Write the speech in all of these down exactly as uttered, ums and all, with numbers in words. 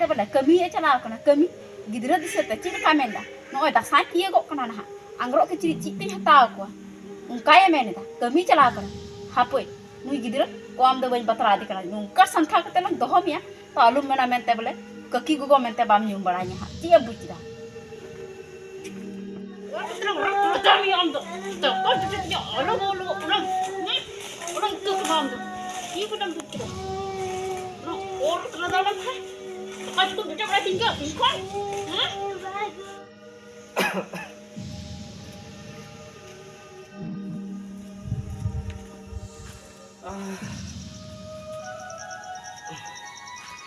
ᱵᱚᱞᱮ ᱠᱟᱹᱢᱤᱭᱮ ᱪᱟᱞᱟᱣ ᱠᱟᱱᱟ, ᱠᱟᱹᱢᱤ᱾ ᱜᱤᱫᱽᱨᱟᱹ ᱫᱤᱥᱟᱹ ᱛᱮ ᱪᱮᱫ ᱞᱮᱠᱟᱭ ᱢᱮᱱᱫᱟ, ᱱᱚᱜᱼᱚᱭ ᱫᱟᱸᱥᱟᱭ ᱛᱤᱭᱳᱜᱚᱜ ᱠᱟᱱᱟ ᱱᱟᱦᱟᱜ, ᱟᱝᱜᱽᱨᱚᱵ ᱠᱤᱪᱨᱤᱡ ᱪᱮᱫ ᱛᱤᱧ ᱦᱟᱛᱟᱣ ᱟᱠᱚᱣᱟ, ᱚᱱᱠᱟᱭᱮ ᱢᱮᱱ ᱮᱫᱟ, ᱠᱟᱹᱢᱤ ᱪᱟᱞᱟᱣ ᱠᱟᱱᱟ᱾ ᱦᱟᱯᱳᱭ, ᱱᱩᱭ ᱜᱤᱫᱽᱨᱟᱹ ᱠᱚᱢ ᱫᱚ ᱵᱟᱹᱧ ᱵᱟᱛᱨᱟᱣ ᱤᱫᱤ ᱠᱟᱱᱟ, ᱱᱚᱝᱠᱟ ᱥᱟᱱᱛᱷᱟ ᱠᱟᱛᱮ ᱞᱟᱝ ᱫᱚᱦᱚ ᱢᱮᱭᱟ, ᱛᱚ ᱟᱞᱚᱢ ᱢᱮᱱᱟ ᱢᱮᱱᱛᱮ ᱵᱚᱞᱮ ᱠᱟᱹᱠᱤ ᱜᱚᱜᱚ ᱢᱮᱱᱛᱮ ᱵᱟᱢ ᱧᱩᱢ ᱵᱟᱲᱟᱧᱟ ᱦᱟᱸᱜ, ᱪᱮᱫ ᱮᱢ ᱵᱩᱡᱽ ᱠᱮᱫᱟ? ᱚᱲᱟᱜ ᱠᱚ ᱛᱤᱱᱟᱹᱜ ᱚᱲᱟᱜ ᱠᱚ ᱡᱟᱢ ᱭᱟ ᱟᱢ ᱫᱚ᱾ ᱫᱟᱠᱟ ᱡᱚᱡᱚ ᱛᱮᱭᱟ ᱟᱞᱚ ᱵᱚᱞᱚ, ᱚᱱᱟ, ᱚᱱᱟ ᱩᱛᱩ ᱠᱚ ᱟᱢ ᱫᱚ᱾ ᱪᱮᱫ ᱠᱚ ᱵᱟᱢ ᱵᱩᱡᱽ ᱠᱮᱫᱟ? ᱚᱱᱟ ᱚᱨ ᱠᱟᱱᱟ ᱫᱟᱲᱟᱱ ᱠᱷᱟᱡ᱾ ᱫᱟᱠᱟ ᱪᱚᱠᱚ ᱡᱚᱡᱚ ᱵᱟᱲᱟᱭ ᱛᱤᱧ ᱜᱮᱭᱟ, ᱤᱧ ᱠᱷᱚᱱ᱾ ᱦᱮᱸ?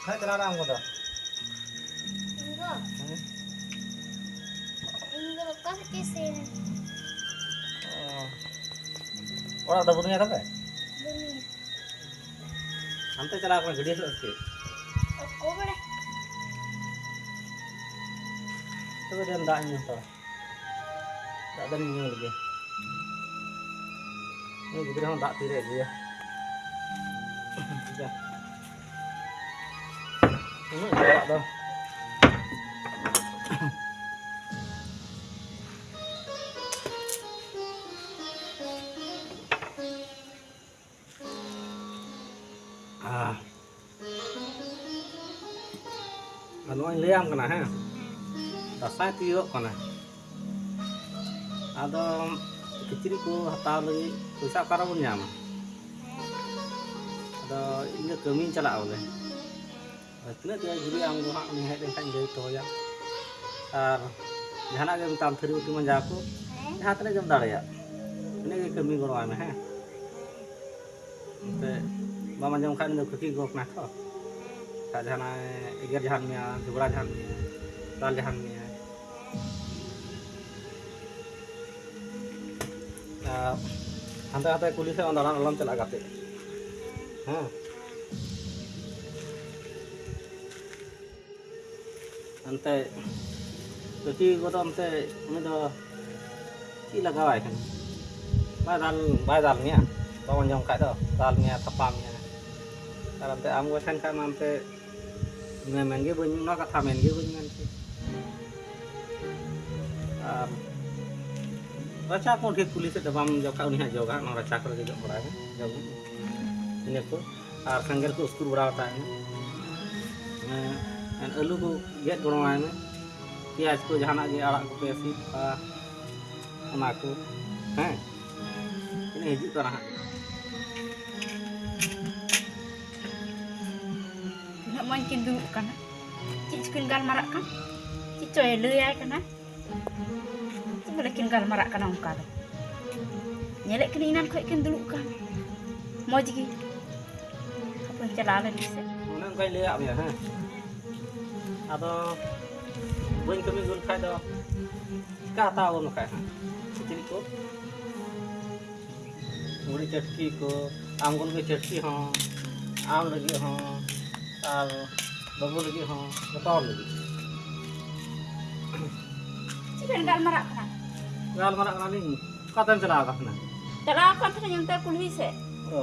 ᱦᱮᱸ, ᱪᱟᱞᱟᱣ ᱮᱱᱟ ᱟᱢ ᱠᱚᱫᱚ? ᱤᱧ ᱫᱚ, ᱦᱮᱸ? ᱤᱧ ᱫᱚ ᱚᱠᱟ ᱥᱮᱫ ᱪᱚᱭ ᱥᱮᱱ ᱮᱱᱟ᱾ ᱚ᱾ ᱚᱲᱟᱜ ᱫᱚ ᱵᱟᱹᱱᱩᱭᱟ ᱛᱚᱵᱮ? ᱵᱟᱹᱱᱩᱭᱟ᱾ ᱦᱟᱱᱛᱮ ᱪᱟᱞᱟᱣ ᱠᱟᱱᱟ ᱜᱟᱹᱰᱭᱟᱹ ᱥᱮᱫ ᱥᱮ ᱪᱮᱫ? ᱚᱠᱚᱭ ᱵᱟᱲᱟᱭ? ᱛᱚᱵᱮ ᱫᱮᱱ ᱫᱟᱜ ᱧᱩ ᱦᱟᱛᱟᱲᱟ᱾ ᱫᱟᱜ ᱫᱚᱞᱤᱧ ᱧᱩ ᱞᱮᱜᱮ᱾ ᱩᱱᱤ ᱜᱤᱫᱽᱨᱟᱹ ᱦᱚᱸ ᱫᱟᱜ ᱛᱤᱨᱮ ᱟᱹᱜᱩᱭᱟ᱾ ᱡᱟ᱾ ᱩᱱᱟᱹᱜ ᱫᱟᱜ ᱫᱚ᱾ ᱟᱦ᱾ ᱟᱨ ᱱᱚᱜᱼᱚᱭ ᱞᱟᱹᱭᱟᱢ ᱠᱟᱱᱟ, ᱦᱮᱸ, ᱫᱟᱸᱥᱟᱭ ᱛᱤᱭᱳᱜ ᱠᱟᱱᱟ, ᱟᱫᱚ ᱠᱤᱪᱨᱤᱡ ᱠᱚ ᱦᱟᱛᱟᱣ ᱞᱟᱹᱜᱤᱫ ᱯᱚᱭᱥᱟ ᱚᱠᱟ ᱨᱮᱵᱚᱱ ᱧᱟᱢᱟ? ᱟᱫᱚ ᱤᱧ ᱫᱚ ᱠᱟᱹᱢᱤᱧ ᱪᱟᱞᱟᱜᱼᱟ ᱵᱚᱞᱮ᱾ ᱟᱫᱚ ᱛᱤᱱᱟᱹᱜ ᱛᱮ ᱡᱩᱫᱤ ᱟᱢ ᱫᱚ ᱦᱟᱸᱜ ᱩᱱᱤ ᱦᱮᱡ ᱞᱮᱱᱠᱷᱟᱱ ᱞᱟᱹᱭ ᱦᱚᱴᱚ ᱟᱭᱟ᱾ ᱟᱨ ᱡᱟᱦᱟᱱᱟᱜ ᱜᱮ ᱢᱮᱛᱟᱢ, ᱛᱷᱟᱹᱨᱤ ᱵᱟᱹᱴᱤ ᱢᱟᱸᱡᱟᱣ ᱠᱚ, ᱡᱟᱦᱟᱸ ᱛᱤᱱᱟᱹᱜ ᱜᱮᱢ ᱫᱟᱲᱮᱭᱟᱜ, ᱤᱱᱟᱹᱜ ᱜᱮ ᱠᱟᱹᱢᱤ ᱜᱚᱲᱚᱣᱟᱭ ᱢᱮ, ᱦᱮᱸ᱾ ᱮᱱᱛᱮ ᱵᱟᱢ ᱟᱸᱡᱚᱢ ᱠᱷᱟᱱ ᱩᱱᱤ ᱫᱚ ᱠᱟᱹᱠᱤ ᱜᱚᱜᱚ ᱠᱟᱱᱟᱭ ᱛᱚ᱾ ᱠᱷᱟᱡ ᱡᱟᱦᱟᱱᱟᱜ ᱮᱜᱮᱨ ᱡᱟᱦᱟᱱ ᱢᱮᱭᱟ, ᱡᱷᱚᱜᱽᱲᱟ ᱡᱟᱦᱟᱱ ᱢᱮᱭᱟ, ᱫᱟᱞ ᱡᱟᱦᱟᱱ ᱢᱮᱭᱟ᱾ ᱟᱨ ᱦᱟᱱᱛᱮ ᱱᱟᱛᱮ ᱠᱩᱞᱦᱤ ᱥᱮᱫ ᱫᱟᱬᱟᱱ ᱟᱞᱚᱢ ᱪᱟᱞᱟᱜᱼᱟ ᱜᱟᱛᱮ᱾ ᱦᱮᱸ᱾ ᱮᱱᱛᱮ ᱠᱟᱹᱠᱤ ᱜᱚᱫᱚ ᱮᱱᱛᱮ ᱩᱱᱤ ᱫᱚ ᱪᱮᱫ ᱞᱟᱜᱟᱣᱟᱭ ᱠᱟᱱᱟ? ᱵᱟᱭ ᱫᱟᱞ, ᱵᱟᱭ ᱫᱟᱞ ᱢᱮᱭᱟ? ᱵᱟᱢ ᱟᱸᱡᱚᱢ ᱠᱷᱟᱡ ᱫᱚ ᱫᱟᱞ ᱢᱮᱭᱟ, ᱛᱷᱟᱯᱟ ᱢᱮᱭᱟ᱾ ᱟᱨ ᱮᱱᱛᱮ ᱟᱢ ᱜᱚᱡ ᱞᱮᱱ ᱠᱷᱟᱡ ᱢᱟ ᱮᱱᱛᱮ ᱢᱮ ᱢᱮᱱ ᱜᱮ ᱵᱟᱹᱧ, ᱚᱱᱟ ᱠᱟᱛᱷᱟ ᱢᱮᱱ ᱜᱮ ᱵᱟᱹᱧ ᱢᱮᱱ ᱠᱮᱫ᱾ ᱟᱨ ᱨᱟᱪᱟ ᱠᱚ ᱰᱷᱮᱨ ᱠᱩᱞᱦᱤ ᱥᱮᱫ ᱫᱚ ᱵᱟᱢ ᱡᱚᱜᱟ, ᱩᱱᱤ ᱦᱟᱸᱜ ᱡᱚᱜᱟ, ᱱᱚᱣᱟ ᱨᱟᱪᱟ ᱠᱚᱨᱮ ᱜᱮ ᱡᱚᱜ ᱵᱟᱲᱟᱭ ᱢᱮ, ᱡᱚᱜ ᱢᱮ᱾ ᱤᱱᱟᱹ ᱠᱚ᱾ ᱟᱨ ᱥᱮᱸᱜᱮᱞ ᱠᱚ ᱩᱥᱠᱩᱨ ᱵᱟᱲᱟ ᱠᱟᱜ ᱢᱮ᱾ ᱦᱮᱸ, ᱟᱹᱞᱩ ᱠᱚ ᱜᱮᱫ ᱜᱚᱲᱚᱣᱟᱭ ᱢᱮ᱾ ᱯᱮᱸᱭᱟᱡᱽ ᱠᱚ ᱡᱟᱦᱟᱱᱟᱜ ᱜᱮ, ᱟᱲᱟᱜ ᱠᱚᱯᱮ ᱥᱤᱫ ᱠᱚᱣᱟ, ᱚᱱᱟ ᱠᱚ᱾ ᱦᱮᱸ, ᱤᱱᱟᱹ ᱦᱤᱡᱩᱜ ᱠᱟᱱᱟ ᱦᱟᱸᱜ᱾ ᱛᱤᱱᱟᱹᱜ ᱢᱚᱡᱽ ᱠᱤᱱ ᱫᱩᱲᱩᱵ ᱠᱟᱱᱟ, ᱪᱮᱫ ᱪᱚᱠᱤᱱ ᱜᱟᱞᱢᱟᱨᱟᱜ ᱠᱟᱱ, ᱪᱮᱫ ᱪᱚᱭ ᱞᱟᱹᱭᱟᱭ ᱠᱟᱱᱟ, ᱪᱮᱫ ᱵᱚᱞᱮ ᱠᱤᱱ ᱜᱟᱞᱢᱟᱨᱟᱜ ᱠᱟᱱᱟ ᱚᱱᱠᱟ ᱫᱚ᱾ ᱧᱮᱞᱮᱫ ᱠᱤᱱ ᱮᱱᱟᱱ ᱠᱷᱚᱡ ᱠᱤᱱ ᱫᱩᱲᱩᱵ ᱠᱟᱱ, ᱢᱚᱡᱽ ᱜᱮ᱾ ᱦᱟᱯᱮᱧ ᱪᱟᱞᱟᱣ ᱞᱮᱱ ᱜᱮᱥᱮ᱾ ᱚᱱᱮ ᱚᱱᱠᱟᱧ ᱞᱟᱹᱭᱟᱫ ᱢᱮᱭᱟ, ᱦᱮᱸ? ᱟᱫᱚ ᱵᱟᱹᱧ ᱠᱟᱹᱢᱤ ᱟᱹᱜᱩ ᱞᱮᱠᱷᱟᱡ ᱫᱚ ᱪᱤᱠᱟ ᱦᱟᱛᱟᱣ ᱟᱵᱚᱱ ᱵᱟᱠᱷᱟᱡ ᱦᱟᱸᱜ ᱠᱤᱪᱨᱤᱡ ᱠᱚ? ᱜᱩᱨᱤᱡ ᱪᱟᱹᱴᱠᱤ ᱠᱚ, ᱟᱢ ᱜᱩᱨᱤᱡ ᱪᱟᱹᱴᱠᱤ ᱦᱚᱸ, ᱟᱢ ᱞᱟᱹᱜᱤᱫ ᱦᱚᱸ, ᱟᱨ ᱵᱟᱹᱵᱩ ᱞᱟᱹᱜᱤᱫ ᱦᱚᱸ, ᱡᱚᱛᱚ ᱦᱚᱲ ᱞᱟᱹᱜᱤᱫ᱾ ᱪᱮᱫ ᱵᱮᱱ ᱜᱟᱞᱢᱟᱨᱟᱜ ᱠᱟᱱᱟ? ᱜᱟᱞᱢᱟᱨᱟᱜ ᱠᱟᱱᱟᱞᱤᱧ, ᱚᱠᱟᱛᱮᱢ ᱪᱟᱞᱟᱣ ᱟᱠᱟᱱᱟ? ᱪᱟᱞᱟᱣ ᱟᱠᱟᱱ ᱛᱟᱦᱮᱱᱟᱹᱧ ᱚᱱᱛᱮ ᱠᱩᱞᱦᱤ ᱥᱮᱫ᱾ ᱚ,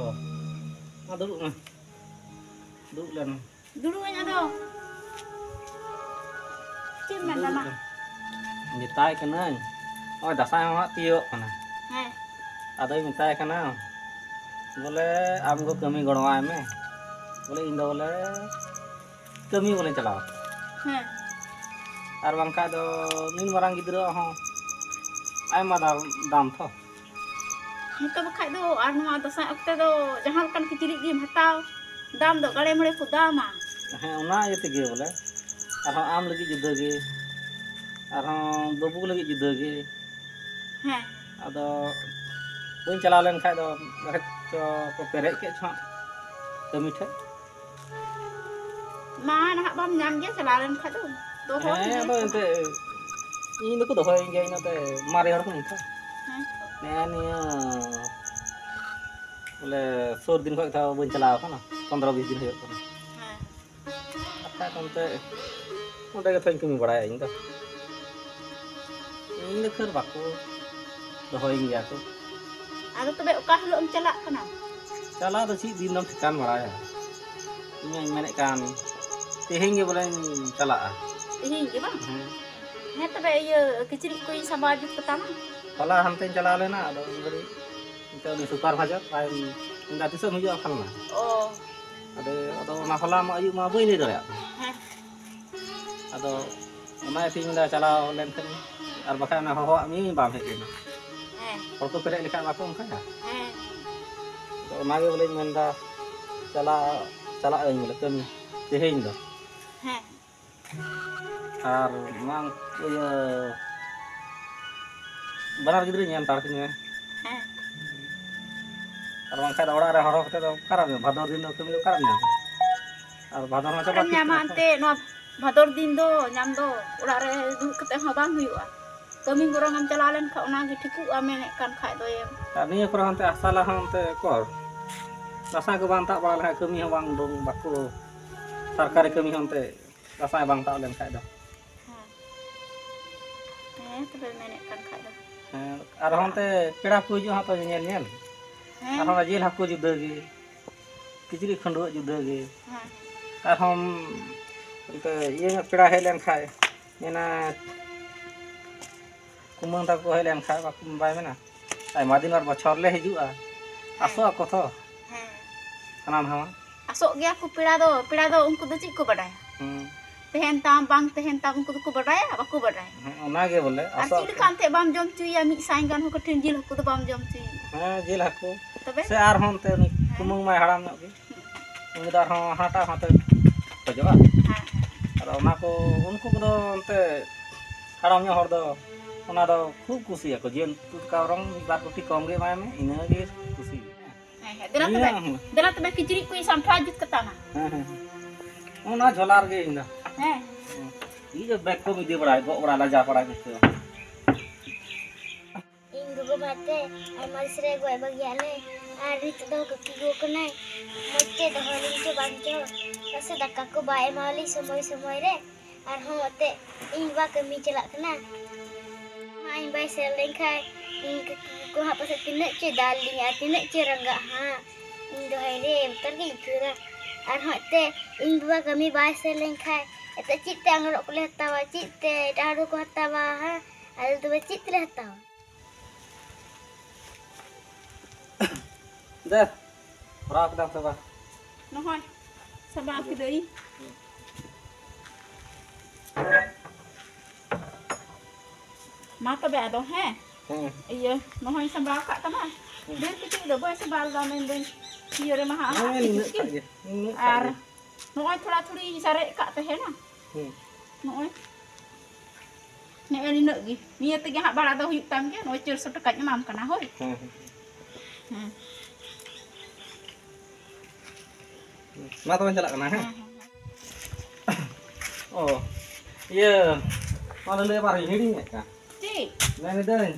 ᱢᱟ ᱫᱩᱲᱩᱵ ᱢᱮ, ᱫᱩᱲᱩᱵ ᱞᱮᱱ ᱢᱮ᱾ ᱫᱩᱲᱩᱵ ᱟᱹᱧ ᱟᱫᱚ᱾ ᱪᱮᱫ ᱮᱢ ᱢᱮᱱᱫᱟ ᱢᱟ? ᱢᱮᱛᱟᱭ ᱠᱟᱹᱱᱟᱹᱧ, ᱱᱚᱜᱼᱚᱭ ᱫᱟᱸᱥᱟᱭ ᱦᱚᱸ ᱦᱟᱸᱜ ᱛᱤᱭᱳᱜᱚᱜ ᱠᱟᱱᱟ᱾ ᱦᱮᱸ᱾ ᱟᱫᱚᱧ ᱢᱮᱛᱟᱭ ᱠᱟᱱᱟ, ᱵᱚᱞᱮ ᱟᱢ ᱜᱚ ᱠᱟᱹᱢᱤ ᱜᱚᱲᱚᱣᱟᱭ ᱢᱮ, ᱵᱚᱞᱮ ᱤᱧ ᱫᱚ ᱵᱚᱞᱮ ᱠᱟᱹᱢᱤ ᱵᱚᱞᱮ ᱪᱟᱞᱟᱣ᱾ ᱦᱮᱸ᱾ ᱟᱨ ᱵᱟᱝᱠᱷᱟᱡ ᱫᱚ ᱢᱤᱫ ᱢᱟᱨᱟᱝ ᱜᱤᱫᱽᱨᱟᱹ ᱦᱚᱸ ᱟᱭᱢᱟ ᱫᱟᱢ, ᱫᱟᱢ ᱛᱚ᱾ ᱦᱮᱸ ᱛᱚ ᱵᱟᱠᱷᱟᱡ ᱫᱚ, ᱟᱨ ᱱᱚᱣᱟ ᱫᱟᱸᱥᱟᱭ ᱚᱠᱛᱮ ᱫᱚ ᱡᱟᱦᱟᱸ ᱞᱮᱠᱟᱱ ᱠᱤᱪᱨᱤᱡ ᱜᱮᱢ ᱦᱟᱛᱟᱣ, ᱫᱟᱢ ᱫᱚ ᱜᱟᱲᱮ ᱢᱚᱲᱮ ᱠᱚ ᱫᱟᱢᱟ᱾ ᱦᱮᱸ, ᱚᱱᱟ ᱤᱭᱟᱹ ᱛᱮᱜᱮ ᱵᱚᱞᱮ, ᱟᱨᱦᱚᱸ ᱟᱢ ᱞᱟᱹᱜᱤᱫ ᱡᱩᱫᱟᱹ ᱜᱮ, ᱟᱨᱦᱚᱸ ᱵᱟᱹᱵᱩ ᱞᱟᱹᱜᱤᱫ ᱡᱩᱫᱟᱹ ᱜᱮ᱾ ᱦᱮᱸ᱾ ᱟᱫᱚ ᱵᱟᱹᱧ ᱪᱟᱞᱟᱣ ᱞᱮᱱ ᱠᱷᱟᱡ ᱫᱚ ᱵᱟᱠᱷᱟᱡ ᱪᱚ ᱠᱚ ᱯᱮᱨᱮᱡ ᱠᱮᱫ ᱪᱚ ᱦᱟᱸᱜ ᱠᱟᱹᱢᱤ ᱴᱷᱮᱡ᱾ ᱢᱟ ᱱᱟᱦᱟᱜ ᱵᱟᱢ ᱧᱟᱢ ᱜᱮᱭᱟ, ᱪᱟᱞᱟᱣ ᱞᱮᱱ ᱠᱷᱟᱡ ᱫᱚ ᱫᱚᱦᱚ ᱦᱮᱸ, ᱜᱮ ᱟᱫᱚ ᱦᱩᱭᱩᱜ ᱮᱱᱛᱮ ᱠᱟᱱᱟ᱾ ᱤᱧ ᱫᱚᱠᱚ ᱫᱚᱦᱚᱭᱤᱧ ᱜᱮᱭᱟ, ᱤᱧ ᱱᱚᱛᱮ ᱢᱟᱨᱮ ᱦᱚᱲ ᱠᱟᱹᱱᱟᱹᱧ ᱛᱚ᱾ ᱦᱮᱸ᱾ ᱱᱮᱜᱼᱮ ᱱᱤᱭᱟᱹ ᱵᱚᱞᱮ ᱥᱩᱨ ᱫᱤᱱ ᱠᱷᱚᱡ ᱛᱟᱣ ᱵᱟᱹᱧ ᱪᱟᱞᱟᱣ ᱠᱟᱱᱟ, ᱯᱚᱱᱫᱽᱨᱚ ᱵᱤᱥ ᱫᱤᱱ ᱦᱩᱭᱩᱜ ᱠᱟᱱᱟ᱾ ᱦᱮᱸ᱾ ᱟᱨ ᱠᱷᱟᱡ ᱚᱱᱛᱮ ᱚᱸᱰᱮ ᱜᱮ ᱛᱚᱧ ᱠᱟᱹᱢᱤ ᱵᱟᱲᱟᱭᱟ ᱤᱧ ᱫᱚ᱾ ᱤᱧ ᱫᱚ ᱠᱷᱟᱹᱨ ᱵᱟᱠᱚ ᱫᱚᱦᱚᱭᱤᱧ ᱜᱮᱭᱟ ᱠᱚ᱾ ᱟᱫᱚ ᱛᱚᱵᱮ ᱚᱠᱟ ᱦᱤᱞᱳᱜ ᱮᱢ ᱪᱟᱞᱟᱜ ᱠᱟᱱᱟ? ᱪᱟᱞᱟᱣ ᱫᱚ ᱪᱮᱫ ᱫᱤᱱ ᱫᱚᱢ ᱴᱷᱤᱠᱟᱱ ᱵᱟᱲᱟᱭᱟ? ᱤᱧ ᱢᱟᱧ ᱢᱮᱱᱮᱫ ᱠᱟᱱ ᱛᱮᱦᱮᱧ ᱜᱮ ᱵᱚᱞᱮᱧ ᱪᱟᱞᱟᱜᱼᱟ᱾ ᱛᱮᱦᱮᱧ ᱜᱮ ᱵᱟᱝ? ᱦᱮᱸ᱾ ᱦᱮᱸ, ᱛᱚᱵᱮ ᱤᱭᱟᱹ ᱠᱤᱪᱨᱤᱡ ᱠᱚᱧ ᱥᱟᱢᱵᱟᱣ ᱡᱩᱛ ᱠᱟᱛᱟᱢᱟ᱾ ᱦᱚᱞᱟ ᱦᱟᱱᱛᱮᱧ ᱪᱟᱞᱟᱣ ᱞᱮᱱᱟ, ᱟᱫᱚ ᱩᱱ ᱜᱷᱟᱹᱲᱤᱡ ᱚᱱᱛᱮ ᱩᱱᱤ supervisor ᱵᱟᱭ ᱢᱮᱱᱫᱟ, "ᱛᱤᱥᱮᱢ ᱦᱤᱡᱩᱜᱼᱟ ᱯᱷᱟᱞᱱᱟ?" ᱚ᱾ ᱟᱫᱚ, ᱟᱫᱚ ᱚᱱᱟ ᱦᱚᱞᱟ ᱢᱟ ᱟᱹᱭᱩᱵ ᱢᱟ ᱵᱟᱹᱧ ᱞᱟᱹᱭ ᱫᱟᱲᱮᱭᱟᱜ ᱠᱟᱱᱟ᱾ ᱦᱮᱸ᱾ ᱟᱫᱚ ᱚᱱᱟ ᱤᱭᱟᱹᱛᱮᱧ ᱢᱮᱱᱫᱟ, ᱪᱟᱞᱟᱣ ᱞᱮᱱᱠᱷᱟᱱ, ᱟᱨ ᱵᱟᱠᱷᱟᱡ ᱚᱱᱟ ᱦᱚᱦᱚᱣᱟᱜ ᱢᱤᱭᱟᱹᱧ, ᱵᱟᱢ ᱦᱮᱡ ᱞᱮᱱᱟ᱾ ᱦᱮᱸ᱾ ᱦᱚᱲ ᱠᱚ ᱯᱮᱨᱮᱡ ᱞᱮᱠᱷᱟᱡ ᱵᱟᱠᱚ ᱚᱱᱠᱟᱭᱟ᱾ ᱦᱮᱸ᱾ ᱟᱫᱚ ᱚᱱᱟᱜᱮ ᱵᱚᱞᱮᱧ ᱢᱮᱱᱫᱟ, ᱪᱟᱞᱟᱜ, ᱪᱟᱞᱟᱜ ᱟᱹᱧ ᱵᱚᱞᱮ ᱠᱟᱹᱢᱤ ᱛᱮᱦᱮᱧ ᱫᱚ᱾ ᱦᱮᱸ᱾ ᱟᱨ ᱢᱟ ᱤᱭᱟᱹ, ᱵᱟᱱᱟᱨ ᱜᱤᱫᱽᱨᱟᱹ ᱧᱮᱞ ᱦᱟᱛᱟᱲ ᱠᱤᱧ ᱢᱮ᱾ ᱦᱮᱸ᱾ ᱟᱨ ᱵᱟᱝᱠᱷᱟᱱ ᱫᱚ ᱚᱲᱟᱜ ᱨᱮ ᱦᱚᱨᱦᱚ ᱠᱟᱛᱮ ᱫᱚ ᱚᱠᱟᱨᱮᱢ ᱧᱟᱢᱟ? ᱵᱷᱟᱫᱚᱨ ᱫᱤᱱ ᱫᱚ ᱠᱟᱹᱢᱤ ᱫᱚ ᱚᱠᱟᱨᱮᱢ ᱧᱟᱢᱟ? ᱟᱨ ᱵᱷᱟᱫᱚᱨ ᱢᱟ ᱪᱟᱵᱟ ᱚᱠᱟᱨᱮᱢ ᱠᱮᱫ ᱧᱟᱢᱟ ᱛᱟᱵᱚᱱᱟ᱾ ᱮᱱᱛᱮ? ᱱᱚᱣᱟ ᱵᱷᱟᱫᱚᱨ ᱫᱤᱱ ᱫᱚ ᱧᱟᱢ ᱫᱚ ᱚᱲᱟᱜ ᱨᱮ ᱫᱩᱲᱩᱵ ᱠᱟᱛᱮ ᱦᱚᱸ ᱵᱟᱝ ᱦᱩᱭᱩᱜᱼᱟ᱾ ᱠᱟᱹᱢᱤ ᱵᱚᱨᱚᱝ ᱮᱢ ᱪᱟᱞᱟᱣ ᱞᱮᱱᱠᱷᱟᱱ ᱚᱱᱟᱜᱮ ᱴᱷᱤᱠᱚᱜᱼᱟ, ᱢᱮᱱᱮᱫ ᱠᱟᱱ ᱠᱷᱟᱡ ᱫᱚᱭᱮᱢ᱾ ᱟᱨ ᱱᱤᱭᱟᱹ ᱠᱚᱨᱮ ᱦᱚᱸ ᱚᱱᱛᱮ ᱟᱥᱟᱞᱟ ᱦᱚᱸ ᱚᱱᱛᱮ ᱚᱠᱚᱨ ᱫᱟᱸᱥᱟᱭ ᱠᱚ ᱵᱟᱝ ᱛᱟᱵ ᱵᱟᱲᱟ ᱞᱮᱠᱷᱟᱡ ᱠᱟᱹᱢᱤ ᱦᱚᱸ ᱵᱟᱝ, ᱵᱟᱝ, ᱵᱟᱠᱚ, ᱥᱚᱨᱠᱟᱨᱤ ᱠᱟᱹᱢᱤ ᱦᱚᱸ ᱚᱱᱛᱮ ᱫᱟᱸᱥᱟᱭ ᱵᱟᱝ ᱛᱟᱵ ᱞᱮᱱᱠᱷᱟᱡ ᱫᱚ᱾ ᱦᱮᱸ᱾ ᱦᱮᱸ, ᱛᱚᱵᱮ ᱢᱮᱱᱮᱫ ᱠᱟᱱ ᱠᱷᱟᱡ ᱫᱚ᱾ ᱦᱮᱸ, ᱟᱨᱦᱚᱸ ᱚᱱᱛᱮ ᱯᱮᱲᱟ ᱠᱚ ᱦᱤᱡᱩᱜᱼᱟ ᱦᱟᱸᱜ ᱛᱚ ᱧᱮᱧᱮᱞ, ᱧᱮᱞ᱾ ᱦᱮᱸ᱾ ᱟᱨᱦᱚᱸ ᱚᱱᱟ ᱡᱤᱞ ᱦᱟᱹᱠᱩ ᱡᱩᱫᱟᱹ ᱜᱮ, ᱠᱤᱪᱨᱤᱡ ᱠᱷᱟᱹᱰᱩᱣᱟᱹᱜ ᱡᱩᱫᱟᱹ ᱜᱮ᱾ ᱦᱮᱸ᱾ ᱟᱨᱦᱚᱸ ᱚᱱᱛᱮ ᱤᱭᱟᱹ ᱧᱚᱜ ᱯᱮᱲᱟ ᱦᱮᱡ ᱞᱮᱱᱠᱷᱟᱡ, ᱢᱮᱱᱟ ᱠᱩᱢᱟᱹᱝ ᱛᱟᱠᱚ ᱦᱮᱡ ᱞᱮᱱᱠᱷᱟᱡ, ᱵᱟᱠᱚ, ᱵᱟᱭ ᱢᱮᱱᱟ, ᱟᱭᱢᱟ ᱫᱤᱱ ᱟᱨ ᱵᱚᱪᱷᱚᱨ ᱞᱮ ᱦᱤᱡᱩᱜᱼᱟ, ᱦᱮᱸ᱾ ᱟᱥᱚᱜ ᱟᱠᱚ ᱛᱚ᱾ ᱦᱮᱸ᱾ ᱦᱟᱱᱟ ᱱᱟᱣᱟ᱾ ᱟᱥᱚᱜ ᱜᱮᱭᱟ ᱠᱚ ᱯᱮᱲᱟ ᱫᱚ, ᱯᱮᱲᱟ ᱫᱚ ᱩᱱᱠᱩ ᱫᱚ ᱪᱮᱫ ᱠᱚ ᱵᱟᱰᱟᱭᱟ? ᱦᱩᱸ᱾ ᱛᱟᱦᱮᱱ ᱛᱟᱢ ᱵᱟᱝ ᱛᱟᱦᱮᱱ ᱛᱟᱢ, ᱩᱱᱠᱩ ᱫᱚᱠᱚ ᱵᱟᱰᱟᱭᱟ? ᱵᱟᱠᱚ ᱵᱟᱰᱟᱭᱟ᱾ ᱦᱮᱸ, ᱚᱱᱟᱜᱮ ᱵᱚᱞᱮ, ᱟᱨ ᱟᱥᱚᱜ ᱪᱮᱫ ᱞᱮᱠᱟ ᱮᱱᱛᱮᱫ ᱵᱟᱢ ᱡᱚᱢ ᱦᱚᱪᱚᱭᱮᱭᱟ? ᱢᱤᱫ ᱥᱟᱭ ᱜᱟᱱ ᱦᱚᱸ ᱠᱟᱹᱴᱤᱡ ᱡᱤᱞ ᱦᱟᱹᱠᱩ ᱫᱚ ᱵᱟᱢ ᱡᱚᱢ ᱦᱚᱪᱚᱭᱮᱭᱟ᱾ ᱦᱮᱸ, ᱡᱤᱞ ᱦᱟᱹᱠᱩ᱾ ᱛᱚᱵᱮ? ᱥᱮ ᱟᱨᱦᱚᱸ ᱚᱱᱛᱮ ᱩᱱᱤ ᱦᱮᱸ᱾ ᱠᱩᱢᱟᱹᱝ ᱢᱟᱭ ᱦᱟᱲᱟᱢ ᱧᱚᱜ ᱜᱮ᱾ ᱦᱩᱸ᱾ ᱩᱱᱤ ᱫᱚ ᱟᱨᱦᱚᱸ ᱦᱟᱱᱟᱴᱟᱜ ᱦᱚᱸᱛᱮ ᱠᱷᱚᱡᱚᱜᱼᱟ᱾ ᱦᱮᱸ, ᱦᱮᱸ᱾ ᱟᱫᱚ ᱚᱱᱟ ᱠᱚ, ᱩᱱᱠᱩ ᱠᱚᱫᱚ ᱚᱱᱛᱮ ᱦᱟᱲᱟᱢ ᱧᱚᱜ ᱦᱚᱲ ᱫᱚ ᱚᱱᱟ ᱫᱚ ᱠᱷᱩᱵ ᱠᱩᱥᱤᱭᱟᱠᱚ, ᱡᱤᱞ ᱩᱛᱩ ᱫᱟᱠᱟ ᱵᱚᱨᱚᱝ ᱢᱤᱫ ᱵᱟᱨ ᱠᱩᱴᱤ ᱠᱚᱢ ᱜᱮ ᱮᱢᱟᱭ ᱢᱮ, ᱤᱱᱟᱹ ᱜᱮ ᱠᱩᱥᱤ᱾ ᱦᱮᱸ, ᱦᱮᱸ, ᱫᱮᱞᱟ ᱛᱚᱵᱮ, ᱱᱤᱭᱟᱹ ᱦᱚᱸ᱾ ᱫᱮᱞᱟ ᱛᱚᱵᱮ ᱠᱤᱪᱨᱤᱡ ᱠᱚᱧ ᱥᱟᱢᱴᱟᱣ ᱡᱩᱛ ᱠᱟᱛᱟᱢᱟ᱾ ᱦᱮᱸ, ᱦᱮᱸ, ᱦᱮᱸ᱾ ᱚᱱᱟ ᱡᱷᱚᱞᱟ ᱨᱮᱜᱮ ᱤᱧ ᱫᱚ᱾ ᱦᱮᱸ᱾ ᱦᱮᱸ᱾ ᱤᱧ ᱫᱚ ᱵᱮᱜᱽ ᱠᱚᱢ ᱤᱫᱤ ᱵᱟᱲᱟᱭ, ᱜᱚᱜ ᱵᱟᱲᱟ, ᱞᱟᱡᱟ ᱯᱟᱲᱟ ᱜᱮ ᱟᱹᱭᱠᱟᱹᱣᱟ᱾ ᱤᱧ ᱜᱚᱜᱚ ᱢᱟ ᱛᱮ ᱟᱭᱢᱟ ᱫᱤᱱ ᱨᱮ ᱜᱚᱡ ᱵᱟᱹᱜᱤᱭᱟᱫ ᱞᱮ, ᱟᱨ ᱱᱤᱛᱚᱜ ᱫᱚ ᱠᱟᱹᱠᱤ ᱜᱚ ᱠᱟᱱᱟᱭ, ᱢᱚᱡᱽ ᱛᱮ ᱫᱚᱦᱚ ᱞᱤᱧ ᱪᱚ ᱵᱟᱝ ᱪᱚ, ᱪᱮᱫᱟᱜ ᱥᱮ ᱫᱟᱠᱟ ᱠᱚ ᱵᱟᱭ ᱮᱢᱟᱣᱟᱞᱤᱧ ᱥᱚᱢᱚᱭ ᱥᱚᱢᱚᱭ ᱨᱮ᱾ ᱟᱨᱦᱚᱸ ᱮᱱᱛᱮᱫ ᱤᱧ ᱵᱟᱵᱟ ᱠᱟᱹᱢᱤ ᱪᱟᱞᱟᱜ ᱠᱟᱱᱟ᱾ ᱢᱟ ᱤᱧ ᱵᱟᱭ ᱥᱮᱱ ᱞᱮᱱᱠᱷᱟᱡ ᱤᱧ ᱠᱟᱹᱠᱤ ᱠᱚ ᱦᱟᱸᱜ ᱯᱟᱥᱮᱡ ᱛᱤᱱᱟᱹᱜ ᱪᱚᱭ ᱫᱟᱞ ᱞᱤᱧᱟ, ᱛᱤᱱᱟᱹᱜ ᱪᱚᱭ ᱨᱟᱸᱜᱟᱜ ᱦᱟᱸᱜ᱾ ᱤᱧ ᱫᱚ ᱦᱟᱭ ᱨᱮ ᱵᱚᱛᱚᱨ ᱜᱤᱧ ᱟᱹᱭᱠᱟᱹᱣ ᱮᱫᱟ᱾ ᱟᱨᱦᱚᱸ ᱮᱱᱛᱮ ᱤᱧ ᱵᱟᱵᱟ ᱠᱟᱹᱢᱤ ᱵᱟᱭ ᱥᱮᱱ ᱞᱮᱱᱠᱷᱟᱱ ᱮᱱᱛᱮ ᱪᱮᱫ ᱛᱮ ᱟᱝᱨᱚᱵ ᱠᱚᱞᱮ ᱦᱟᱛᱟᱣᱟ, ᱪᱮᱫ ᱛᱮ ᱮᱴᱟᱜ ᱦᱚᱲ ᱫᱚᱠᱚ ᱦᱟᱛᱟᱣᱟ, ᱦᱮᱸ? ᱟᱞᱮ ᱛᱚᱵᱮ ᱪᱮᱫ ᱛᱮᱞᱮ ᱦᱟᱛᱟᱣᱟ? ᱫᱮ, ᱵᱷᱚᱨᱟᱣ ᱠᱮᱫᱟᱢ ᱥᱮ ᱵᱟᱝ? ᱱᱚᱜᱼᱚᱭ, ᱥᱟᱢᱵᱟᱣ ᱠᱤᱫᱟᱹᱧ᱾ ᱢᱟ ᱛᱚᱵᱮ ᱟᱫᱚ, ᱦᱮᱸ? ᱦᱮᱸ᱾ ᱤᱭᱟᱹ, ᱱᱚᱜᱼᱚᱭ ᱥᱟᱢᱵᱟᱣ ᱠᱟᱜ ᱛᱟᱢᱟ᱾ ᱦᱮᱸ᱾ ᱰᱷᱮᱨ ᱠᱤᱪᱨᱤᱡ ᱫᱚ ᱵᱟᱹᱧ ᱥᱟᱢᱵᱟᱣ ᱞᱮᱫᱟ, ᱢᱮᱱᱫᱟᱹᱧ ᱤᱭᱟᱹ ᱨᱮ ᱢᱟᱦᱟ ᱦᱮᱸ, ᱟᱲᱟᱜ ᱱᱤᱱᱟᱹᱜ ᱠᱤᱪᱨᱤᱡ᱾ ᱠᱟᱜ ᱜᱮ, ᱱᱤᱱᱟᱹᱜ ᱠᱟᱜ ᱟᱨ ᱜᱮ᱾ ᱱᱚᱜᱼᱚᱭ ᱛᱷᱚᱲᱟ ᱛᱷᱩᱲᱤ ᱥᱟᱨᱮᱡ ᱠᱟᱜ ᱛᱟᱦᱮᱱᱟ᱾ ᱦᱮᱸ᱾ ᱱᱚᱜᱼᱚᱭ᱾ ᱱᱮᱜᱼᱮ ᱱᱤᱱᱟᱹᱜ ᱜᱮ᱾ ᱱᱤᱭᱟᱹ ᱛᱮᱜᱮ ᱦᱟᱸᱜ ᱵᱟᱲᱟ ᱫᱚ ᱦᱩᱭᱩᱜ ᱛᱟᱢ ᱜᱮᱭᱟ᱾ ᱱᱚᱜᱼᱚᱭ ᱪᱟᱹᱨᱥᱚ ᱴᱟᱠᱟᱧ ᱮᱢᱟᱢ ᱠᱟᱱᱟ, ᱦᱳᱭ᱾ ᱦᱮᱸ, ᱦᱮᱸ᱾ ᱦᱮᱸ᱾ ᱢᱟ ᱛᱚᱵᱮ ᱪᱟᱞᱟᱜ ᱠᱟᱱᱟ, ᱦᱮᱸ? ᱦᱮᱸ, ᱦᱮᱸ, ᱦᱮᱸ᱾ ᱚ, ᱤᱭᱟᱹ, ᱚᱱᱟ ᱞᱟᱹᱭ ᱟᱵᱟᱨ ᱦᱤᱲᱤᱧ ᱟᱠᱟᱫ᱾ ᱪᱮᱫ? ᱢᱮᱱ ᱮᱫᱟᱹᱧ,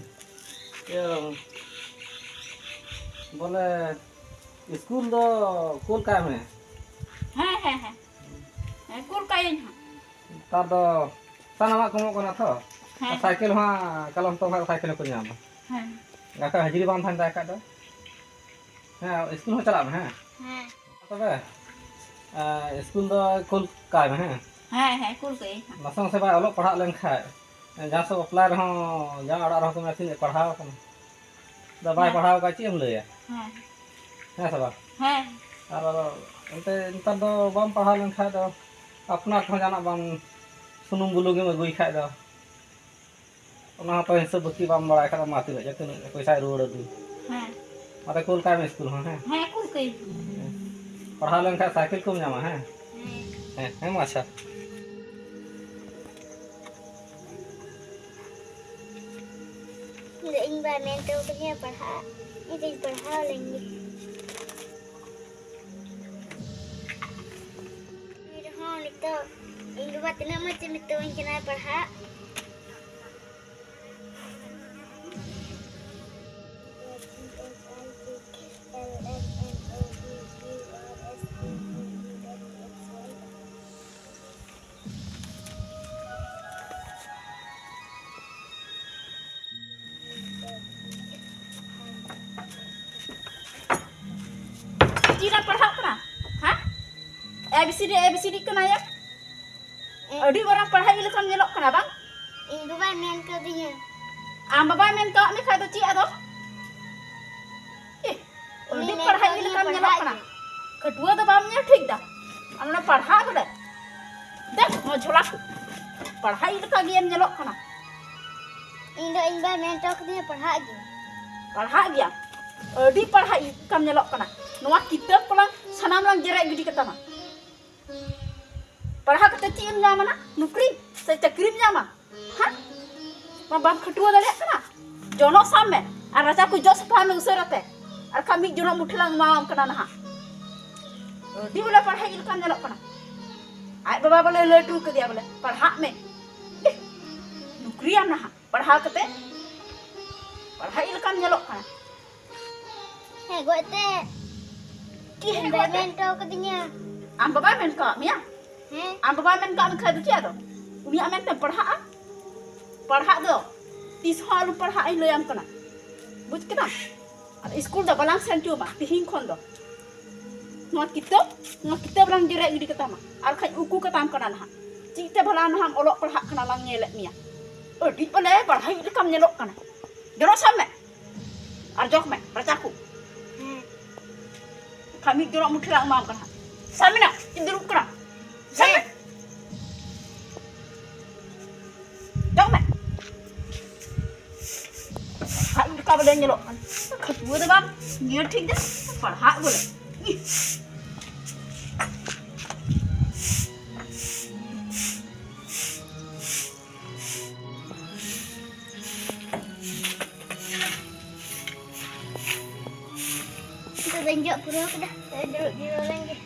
ᱤᱭᱟᱹ, ᱵᱚᱞᱮ, ᱤᱥᱠᱩᱞ ᱫᱚ ᱠᱩᱞ ᱠᱟᱭ ᱢᱮ᱾ ᱦᱮᱸ, ᱦᱮᱸ, ᱦᱮᱸ᱾ ᱦᱮᱸ, ᱠᱩᱞ ᱠᱟᱭᱟᱹᱧ ᱦᱟᱸᱜ᱾ ᱱᱮᱛᱟᱨ ᱫᱚ ᱥᱟᱱᱟᱢᱟᱜ ᱠᱚᱢᱚᱜ ᱠᱟᱱᱟ ᱛᱚ᱾ ᱦᱮᱸ᱾ ᱥᱟᱭᱠᱮᱞ ᱦᱚᱸ ᱠᱟᱞᱚᱢ ᱛᱚ ᱦᱟᱸᱜ ᱥᱟᱭᱠᱮᱞ ᱦᱚᱸᱠᱚ ᱧᱟᱢᱟ᱾ ᱦᱮᱸ᱾ ᱜᱟᱯᱟ ᱦᱟᱹᱡᱨᱤ ᱵᱟᱝ ᱛᱟᱦᱮᱱ ᱛᱟᱭ ᱠᱷᱟᱡ ᱫᱚ᱾ ᱦᱮᱸ, ᱤᱥᱠᱩᱞ ᱦᱚᱸ ᱪᱟᱞᱟᱜ ᱢᱮ, ᱦᱮᱸ᱾ ᱦᱮᱸ᱾ ᱛᱚᱵᱮ, ᱮᱸ, ᱤᱥᱠᱩᱞ ᱫᱚ ᱠᱩᱞ ᱠᱟᱭ ᱢᱮ, ᱦᱮᱸ᱾ ᱦᱮᱸ, ᱦᱮᱸ, ᱠᱩᱞ ᱠᱟᱹᱭᱟᱹᱧ ᱦᱟᱸᱜ᱾ ᱱᱟᱥᱮ ᱢᱟᱥᱮ ᱵᱟᱭ ᱚᱞᱚᱜ ᱯᱟᱲᱦᱟᱜ ᱞᱮᱱᱠᱷᱟᱡ, ᱡᱟᱦᱟᱸ ᱥᱮᱫ ᱵᱟᱯᱞᱟ ᱨᱮᱦᱚᱸ, ᱡᱟᱦᱟᱸ ᱚᱲᱟᱜ ᱨᱮᱦᱚᱸ ᱠᱚ ᱢᱮᱱᱟ, "ᱛᱤᱱᱟᱹᱜ ᱮ ᱯᱟᱲᱦᱟᱣ ᱟᱠᱟᱱᱟ?" ᱟᱫᱚ ᱵᱟᱭ ᱦᱮᱸ᱾ ᱯᱟᱲᱦᱟᱣ ᱟᱠᱟᱫ, ᱪᱮᱫ ᱮᱢ ᱞᱟᱹᱭᱟ? ᱦᱮᱸ᱾ ᱦᱮᱸ ᱥᱮ ᱵᱟᱝ? ᱦᱮᱸ᱾ ᱟᱨ ᱮᱱᱛᱮ ᱱᱮᱛᱟᱨ ᱫᱚ ᱵᱟᱢ ᱯᱟᱲᱦᱟᱣ ᱞᱮᱱᱠᱷᱟᱡ ᱫᱚ ᱟᱯᱱᱟᱨ ᱛᱮᱦᱚᱸ ᱡᱟᱦᱟᱱᱟᱜ ᱵᱟᱢ, ᱥᱩᱱᱩᱢ ᱵᱩᱞᱩᱝ ᱮᱢ ᱟᱹᱜᱩᱭ ᱠᱷᱟᱡ ᱫᱚ, ᱚᱱᱟ ᱦᱚᱸᱛᱚ ᱦᱤᱥᱟᱹᱵ ᱵᱟᱹᱠᱤ ᱵᱟᱢ ᱵᱟᱲᱟᱭ ᱠᱷᱟᱡ ᱫᱚ, ᱢᱟ ᱛᱤᱱᱟᱹᱜ ᱪᱚ ᱛᱤᱱᱟᱹᱜ ᱯᱚᱭᱥᱟᱭ ᱨᱩᱣᱟᱹᱲ ᱟᱹᱫᱤᱧ᱾ ᱦᱮᱸ᱾ ᱟᱫᱚ ᱠᱩᱞ ᱠᱟᱭ ᱢᱮ ᱤᱥᱠᱩᱞ ᱦᱚᱸ, ᱦᱮᱸ? ᱦᱮᱸ, ᱠᱩᱞ ᱠᱟᱹᱭᱟᱹᱧ᱾ ᱯᱟᱲᱦᱟᱣ ᱞᱮᱱᱠᱷᱟᱡ ᱥᱟᱭᱠᱮᱞ ᱠᱚᱢ ᱧᱟᱢᱟ, ᱦᱮᱸ? ᱦᱮᱸ᱾ ᱦᱮᱸ, ᱦᱮᱸ, ᱢᱟ ᱟᱪᱪᱷᱟ᱾ ᱤᱧ ᱫᱚ ᱤᱧ ᱵᱟ ᱢᱮᱱ ᱦᱚᱴᱚ ᱠᱟᱹᱫᱤᱧᱟ ᱯᱟᱲᱦᱟᱜ, ᱤᱧ ᱫᱚᱧ ᱯᱟᱲᱦᱟᱣ ᱞᱮᱱ ᱜᱮ᱾ ᱮᱱ ᱨᱮᱦᱚᱸ ᱱᱤᱛᱚᱜ ᱤᱧ ᱵᱟᱵᱟ ᱛᱤᱱᱟᱹᱜ ᱢᱚᱡᱽ ᱮ ᱢᱮᱛᱟᱣᱟᱹᱧ ᱠᱟᱱᱟ ᱯᱟᱲᱦᱟᱜ᱾ ᱪᱮᱫ ᱮᱢ ᱯᱟᱲᱦᱟᱜ ᱠᱟᱱᱟ? ᱦᱮᱸ? ᱨᱮ A B C D ᱠᱟᱱᱟᱭᱟ᱾ ᱟᱹᱰᱤ ᱢᱟᱨᱟᱝ ᱯᱟᱲᱦᱟᱜ ᱞᱮᱠᱟᱢ ᱧᱮᱞᱚᱜ ᱠᱟᱱᱟ ᱵᱟᱝ? ᱤᱧ ᱵᱟᱵᱟᱭ ᱢᱮᱱ ᱠᱟᱣᱫᱤᱧᱟ᱾ ᱟᱢ ᱵᱟᱵᱟᱭ ᱢᱮᱱ ᱠᱟᱣᱟᱫ ᱢᱮ ᱠᱷᱟᱡ ᱫᱚ ᱪᱮᱫ ᱟᱫᱚ? ᱮ, ᱟᱹᱰᱤ ᱩᱱᱤ ᱢᱮᱱ ᱯᱟᱲᱦᱟᱜ ᱠᱟᱣᱫᱤᱧᱟ ᱞᱮᱠᱟᱢ ᱧᱮᱞᱚᱜ ᱯᱟᱲᱦᱟᱜ ᱠᱟᱱᱟ᱾ ᱜᱮ᱾ ᱠᱟᱹᱴᱩᱣᱟᱹ ᱫᱚ ᱵᱟᱢ ᱧᱮᱞ ᱴᱷᱤᱠ ᱫᱟ᱾ ᱟᱢ ᱚᱱᱟ ᱯᱟᱲᱦᱟᱜ ᱵᱚᱞᱮ᱾ ᱫᱮᱠᱷ, ᱱᱚᱣᱟ ᱡᱷᱚᱞᱟ ᱠᱚ᱾ ᱯᱟᱲᱦᱟᱜ ᱞᱮᱠᱟ ᱜᱮᱢ ᱧᱮᱞᱚᱜ ᱠᱟᱱᱟ᱾ ᱤᱧ ᱫᱚ ᱤᱧ ᱵᱟᱭ ᱢᱮᱱ ᱦᱚᱴᱚ ᱠᱟᱫᱤᱧᱟ ᱯᱟᱲᱦᱟᱜ ᱜᱮ᱾ ᱯᱟᱲᱦᱟᱜ ᱜᱮᱭᱟᱢ? ᱟᱹᱰᱤ ᱯᱟᱲᱦᱟᱜ ᱞᱮᱠᱟᱢ ᱧᱮᱞᱚᱜ ᱠᱟᱱᱟ᱾ ᱱᱚᱣᱟ ᱠᱤᱛᱟᱹᱵ ᱠᱚᱞᱟᱝ ᱥᱟᱱᱟᱢ ᱞᱟᱝ ᱡᱮᱨᱮᱫ ᱜᱤᱰᱤ ᱠᱟᱛᱟᱢᱟ᱾ ᱯᱟᱲᱦᱟᱣ ᱠᱟᱛᱮ ᱪᱮᱫ ᱮᱢ ᱧᱟᱢᱟ ᱱᱟ? ᱱᱩᱠᱨᱤ ᱥᱮ ᱪᱟᱹᱠᱨᱤᱢ ᱧᱟᱢᱟ? ᱦᱮᱸ? ᱢᱟ ᱵᱟᱢ ᱠᱷᱟᱹᱴᱩᱣᱟᱹ ᱫᱟᱲᱮᱭᱟᱜ ᱠᱟᱱᱟ? ᱡᱚᱱᱚᱜ ᱥᱟᱵ ᱢᱮ ᱟᱨ ᱨᱟᱪᱟ ᱠᱚ ᱡᱚᱜ ᱥᱟᱯᱷᱟᱭ ᱢᱮ ᱩᱥᱟᱹᱨᱟ ᱛᱮ᱾ ᱟᱨ ᱠᱷᱟᱱ ᱢᱤᱫ ᱡᱚᱱᱚᱜ ᱢᱩᱴᱷᱟᱹ ᱞᱟᱝ ᱮᱢᱟᱣᱟᱢ ᱠᱟᱱᱟ ᱱᱟᱦᱟᱜ᱾ ᱟᱹᱰᱤ ᱵᱚᱞᱮ ᱯᱟᱲᱦᱟᱜ ᱞᱮᱠᱟᱢ ᱧᱮᱞᱚᱜ ᱠᱟᱱᱟ᱾ ᱟᱡ ᱵᱟᱵᱟ ᱵᱚᱞᱮ ᱞᱟᱹᱭ ᱦᱚᱴᱚ ᱠᱟᱫᱮᱭᱟ ᱵᱚᱞᱮ, "ᱯᱟᱲᱦᱟᱜ ᱢᱮ, ᱱᱩᱠᱨᱤᱭᱟᱢ ᱱᱟᱦᱟᱜ ᱯᱟᱲᱦᱟᱣ ᱠᱟᱛᱮ, ᱯᱟᱲᱦᱟᱜ ᱞᱮᱠᱟᱢ ᱧᱮᱞᱚᱜ ᱠᱟᱱᱟ᱾" ᱦᱮᱸ, ᱜᱚᱡ ᱛᱮ᱾ ᱪᱮᱫ ᱦᱮᱸ, ᱤᱧ ᱵᱟᱭ ᱜᱚᱡ ᱛᱮ? ᱢᱮᱱ ᱦᱚᱴᱚ ᱠᱟᱫᱤᱧᱟ᱾ ᱟᱢ ᱵᱟᱵᱟᱭ ᱢᱮᱱ ᱠᱟᱣᱟᱫ ᱢᱮᱭᱟ? ᱦᱮᱸ᱾ ᱟᱢ ᱵᱟᱵᱟᱭ ᱢᱮᱱ ᱠᱟᱣᱟᱫ ᱢᱮ ᱠᱷᱟᱡ ᱫᱚ ᱪᱮᱫ ᱟᱫᱚ? ᱩᱱᱤᱭᱟᱜ ᱢᱮᱱᱛᱮᱢ ᱯᱟᱲᱦᱟᱜᱼᱟ? ᱯᱟᱲᱦᱟᱜ ᱫᱚ ᱛᱤᱥ ᱦᱚᱸ ᱟᱞᱚᱢ ᱯᱟᱲᱦᱟᱜᱼᱟ, ᱤᱧ ᱞᱟᱹᱭᱟᱢ ᱠᱟᱱᱟ᱾ ᱵᱩᱡᱽ ᱠᱮᱫᱟᱢ? ᱟᱨ ᱤᱥᱠᱩᱞ ᱫᱚ ᱵᱟᱞᱟᱝ ᱥᱮᱱ ᱦᱚᱪᱚ ᱟᱢᱟ ᱛᱤᱦᱤᱧ ᱠᱷᱚᱱ ᱫᱚ᱾ ᱱᱚᱣᱟ ᱠᱤᱛᱟᱹᱵ, ᱱᱚᱣᱟ ᱠᱤᱛᱟᱹᱵ ᱞᱟᱝ ᱡᱮᱨᱮᱫ ᱜᱤᱰᱤ ᱠᱟᱛᱟᱢᱟ᱾ ᱟᱨ ᱠᱷᱟᱡ ᱩᱠᱩ ᱠᱟᱛᱟᱢ ᱠᱟᱱᱟ ᱱᱟᱦᱟᱜ᱾ ᱪᱮᱫ ᱛᱮ ᱵᱷᱟᱞᱟ ᱱᱟᱦᱟᱜ ᱮᱢ ᱚᱞᱚᱜ ᱯᱟᱲᱦᱟᱜ ᱠᱟᱱᱟ, ᱞᱟᱝ ᱧᱮᱞᱮᱫ ᱢᱮᱭᱟ᱾ ᱟᱹᱰᱤ ᱵᱚᱞᱮ ᱯᱟᱲᱦᱟᱣᱤᱡ ᱞᱮᱠᱟᱢ ᱧᱮᱞᱚᱜ ᱠᱟᱱᱟ᱾ ᱡᱚᱱᱚᱜ ᱥᱟᱵ ᱢᱮ ᱟᱨ ᱡᱚᱜ ᱢᱮ ᱨᱟᱪᱟ ᱠᱚ᱾ ᱦᱮᱸ᱾ ᱠᱷᱟᱡ ᱢᱤᱫ ᱡᱚᱱᱚᱜ ᱢᱩᱴᱷᱟᱹ ᱞᱟᱝ ᱮᱢᱟᱢ ᱠᱟᱱᱟ᱾ ᱥᱟᱵ ᱢᱮ ᱱᱟ, ᱤᱧ ᱫᱩᱲᱩᱵ ᱠᱟᱱᱟ᱾ ᱥᱟᱵ ᱢᱮ᱾ ᱦᱮᱸ᱾ ᱡᱚᱜ ᱢᱮ᱾ ᱟᱡ ᱞᱮᱠᱟ ᱵᱚᱞᱮ ᱧᱮᱞᱚᱜ ᱠᱟᱱ᱾ ᱠᱷᱟᱹᱴᱩᱣᱟᱹ ᱫᱚ ᱵᱟᱝ ᱧᱮᱞ ᱴᱷᱤᱠ ᱫᱟ, ᱯᱟᱲᱦᱟᱜ ᱵᱚᱞᱮ᱾ ᱤᱦ᱾ ᱱᱤᱛᱚᱜ ᱫᱚᱧ ᱡᱚᱜ ᱯᱩᱨᱟᱹᱣ ᱠᱮᱫᱟ᱾ ᱫᱩᱲᱩᱵ ᱡᱤᱨᱟᱹᱣ ᱞᱮᱱ ᱜᱮ᱾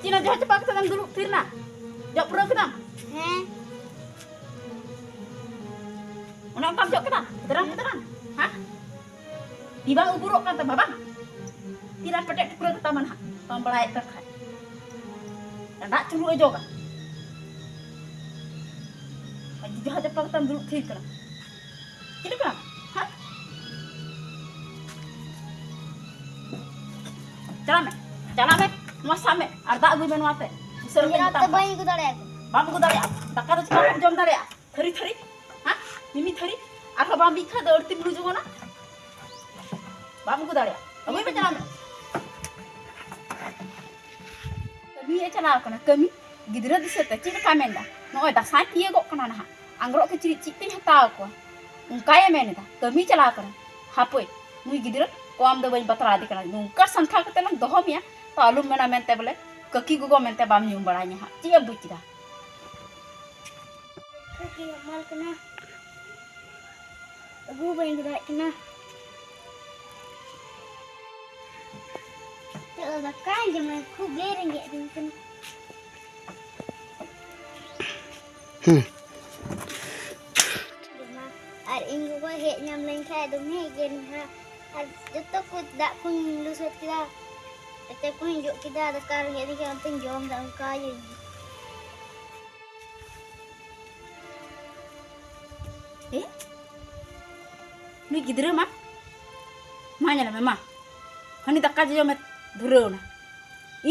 ᱪᱮᱫ ᱡᱚᱜ ᱪᱟᱵᱟ ᱠᱟᱛᱮ ᱫᱚᱢ ᱫᱩᱲᱩᱵ ᱛᱷᱤᱨ ᱱᱟ? ᱡᱚᱜ ᱯᱩᱨᱟᱹᱣ ᱠᱮᱫᱟᱢ? ᱦᱮᱸ᱾ ᱚᱱᱮ ᱚᱱᱠᱟᱢ ᱡᱚᱜ ᱠᱮᱫᱟ? ᱛᱮᱨᱟᱝ ᱛᱮᱨᱟᱝ? ᱦᱮᱸ? ᱛᱤ ᱵᱟᱝ ᱩᱵᱩᱨᱚᱜ ᱠᱟᱱ ᱛᱟᱢᱟ ᱵᱟᱝ? ᱛᱤ ᱨᱮ ᱯᱮᱴᱮᱡ ᱴᱩᱠᱨᱟᱹ ᱠᱟᱛᱟᱢᱟ ᱱᱟᱦᱟᱜ, ᱵᱟᱢ ᱵᱟᱲᱟᱭᱮᱫ ᱠᱟᱱ ᱠᱷᱟᱡ᱾ ᱫᱟᱜ ᱪᱩᱨᱩᱡ ᱮ ᱡᱚᱜᱟ᱾ ᱡᱟᱦᱟᱸ ᱡᱟᱯᱟᱜ ᱠᱟᱛᱮᱢ ᱫᱩᱲᱩᱵ ᱛᱷᱤᱨ ᱠᱟᱱᱟ᱾ ᱪᱮᱫ ᱠᱟᱱᱟ? ᱦᱮᱸ? ᱪᱟᱞᱟᱜ ᱢᱮ, ᱪᱟᱞᱟᱜ ᱢᱮ, ᱱᱚᱣᱟ ᱥᱟᱵ ᱢᱮ ᱟᱨ ᱫᱟᱜ ᱟᱹᱜᱩᱭ ᱢᱮ ᱱᱚᱣᱟ ᱛᱮ᱾ ᱩᱥᱟᱹᱨᱟ ᱤᱧ ᱛᱮ ᱫᱟᱜ ᱫᱚ ᱢᱮᱛᱟᱢ ᱠᱟᱱᱟ᱾ ᱵᱟᱹᱧ ᱟᱹᱜᱩ ᱫᱟᱲᱮᱭᱟᱜᱼᱟ᱾ ᱵᱟᱢ ᱟᱹᱜᱩ ᱫᱟᱲᱮᱭᱟᱜᱼᱟ᱾ ᱫᱟᱠᱟ ᱫᱚ ᱪᱤᱠᱟᱹ ᱵᱟᱢ ᱡᱚᱢ ᱫᱟᱲᱮᱭᱟᱜᱼᱟ? ᱛᱷᱟᱹᱨᱤ ᱛᱷᱟᱹᱨᱤ, ᱦᱮᱸ? ᱢᱤᱢᱤ ᱛᱷᱟᱹᱨᱤ᱾ ᱟᱨᱦᱚᱸ ᱵᱟᱢ ᱵᱤᱡ ᱠᱷᱟᱱ ᱫᱚ ᱟᱹᱲᱛᱤᱢ ᱞᱩ ᱡᱚᱝ ᱟᱱᱟ᱾ ᱵᱟᱢ ᱟᱹᱜᱩ ᱫᱟᱲᱮᱭᱟᱜᱼᱟ᱾ ᱟᱹᱜᱩᱭ ᱢᱮ, ᱪᱟᱞᱟᱜ ᱢᱮ᱾ ᱠᱟᱹᱢᱤᱭᱮ ᱪᱟᱞᱟᱣ ᱠᱟᱱᱟ, ᱠᱟᱹᱢᱤ᱾ ᱜᱤᱫᱽᱨᱟᱹ ᱫᱤᱥᱟᱹ ᱛᱮ ᱪᱮᱫ ᱞᱮᱠᱟᱭ ᱢᱮᱱᱫᱟ? ᱱᱚᱜᱼᱚᱭ ᱫᱟᱸᱥᱟᱭ ᱛᱤᱭᱳᱜᱚᱜ ᱠᱟᱱᱟ ᱱᱟᱦᱟᱜ, ᱟᱝᱜᱽᱨᱚᱵ ᱠᱤᱪᱨᱤᱡ ᱪᱮᱫ ᱛᱤᱧ ᱦᱟᱛᱟᱣ ᱟᱠᱚᱣᱟ? ᱚᱱᱠᱟᱭᱮ ᱢᱮᱱ ᱮᱫᱟ, ᱠᱟᱹᱢᱤ ᱪᱟᱞᱟᱣ ᱠᱟᱱᱟ᱾ ᱦᱟᱯᱳᱭ, ᱱᱩᱭ ᱜᱤᱫᱽᱨᱟᱹ ᱠᱚᱣᱟᱢ ᱫᱚ ᱵᱟᱹᱧ ᱵᱟᱛᱨᱟᱣ ᱟᱫᱮ ᱠᱟᱱᱟ, ᱱᱚᱝᱠᱟ ᱥᱟᱱᱛᱷᱟ ᱠᱟᱛᱮ ᱞᱟᱝ ᱫᱚᱦᱚ ᱢᱮᱭᱟ, ᱛᱚ ᱟᱞᱚᱢ ᱢᱮᱱᱟ ᱢᱮᱱᱛᱮ ᱵᱚᱞᱮ ᱠᱟᱹᱠᱤ ᱜᱚᱜᱚ ᱢᱮᱱᱛᱮ ᱵᱟᱢ ᱧᱩᱢ ᱵᱟᱲᱟᱧᱟ ᱦᱟᱸᱜ᱾ ᱪᱮᱫ ᱮᱢ ᱵᱩᱡᱽ ᱠᱮᱫᱟ? ᱠᱟᱹᱠᱤ ᱦᱟᱢᱟᱞ ᱠᱟᱱᱟ, ᱟᱹᱜᱩ ᱵᱟᱹᱧ ᱟᱹᱜᱩ ᱫᱟᱲᱮᱭᱟᱜ ᱠᱟᱱᱟ᱾ ᱪᱮᱫ ᱫᱟᱠᱟᱧ ᱡᱚᱢᱟ, ᱠᱷᱩᱵ ᱜᱮ ᱨᱮᱸᱜᱮᱡ ᱤᱫᱤᱧ ᱠᱟᱱᱟ᱾ ᱦᱩᱸ᱾ ᱟᱨ ᱤᱧ ᱜᱚᱜᱚᱭ ᱦᱮᱡ ᱧᱟᱢ ᱞᱮᱱᱠᱷᱟᱡ ᱫᱚᱢᱮ ᱮᱜᱮᱨᱤᱧ ᱦᱟᱸᱜ᱾ ᱟᱨ ᱡᱚᱛᱚ ᱠᱚ ᱫᱟᱜ ᱠᱚᱧ ᱞᱩ ᱥᱟᱹᱛ ᱠᱮᱫᱟ, ᱮᱛᱮ ᱠᱚᱧ ᱡᱚᱜ ᱠᱮᱫᱟ, ᱫᱟᱠᱟ ᱨᱮᱸᱜᱮᱡ ᱞᱮᱱᱠᱷᱟᱡ ᱚᱱᱛᱮᱧ ᱡᱚᱢ ᱫᱟ, ᱚᱱᱠᱟᱭᱟᱹᱧ᱾ ᱮ? ᱱᱩᱭ ᱜᱤᱫᱽᱨᱟᱹ ᱢᱟ, ᱢᱟ ᱧᱮᱞ ᱢᱮ, ᱢᱟ᱾ ᱦᱟᱹᱱᱤ ᱫᱟᱠᱟ ᱡᱚᱢᱮ ᱫᱷᱩᱨᱟᱹᱣ ᱮᱱᱟ᱾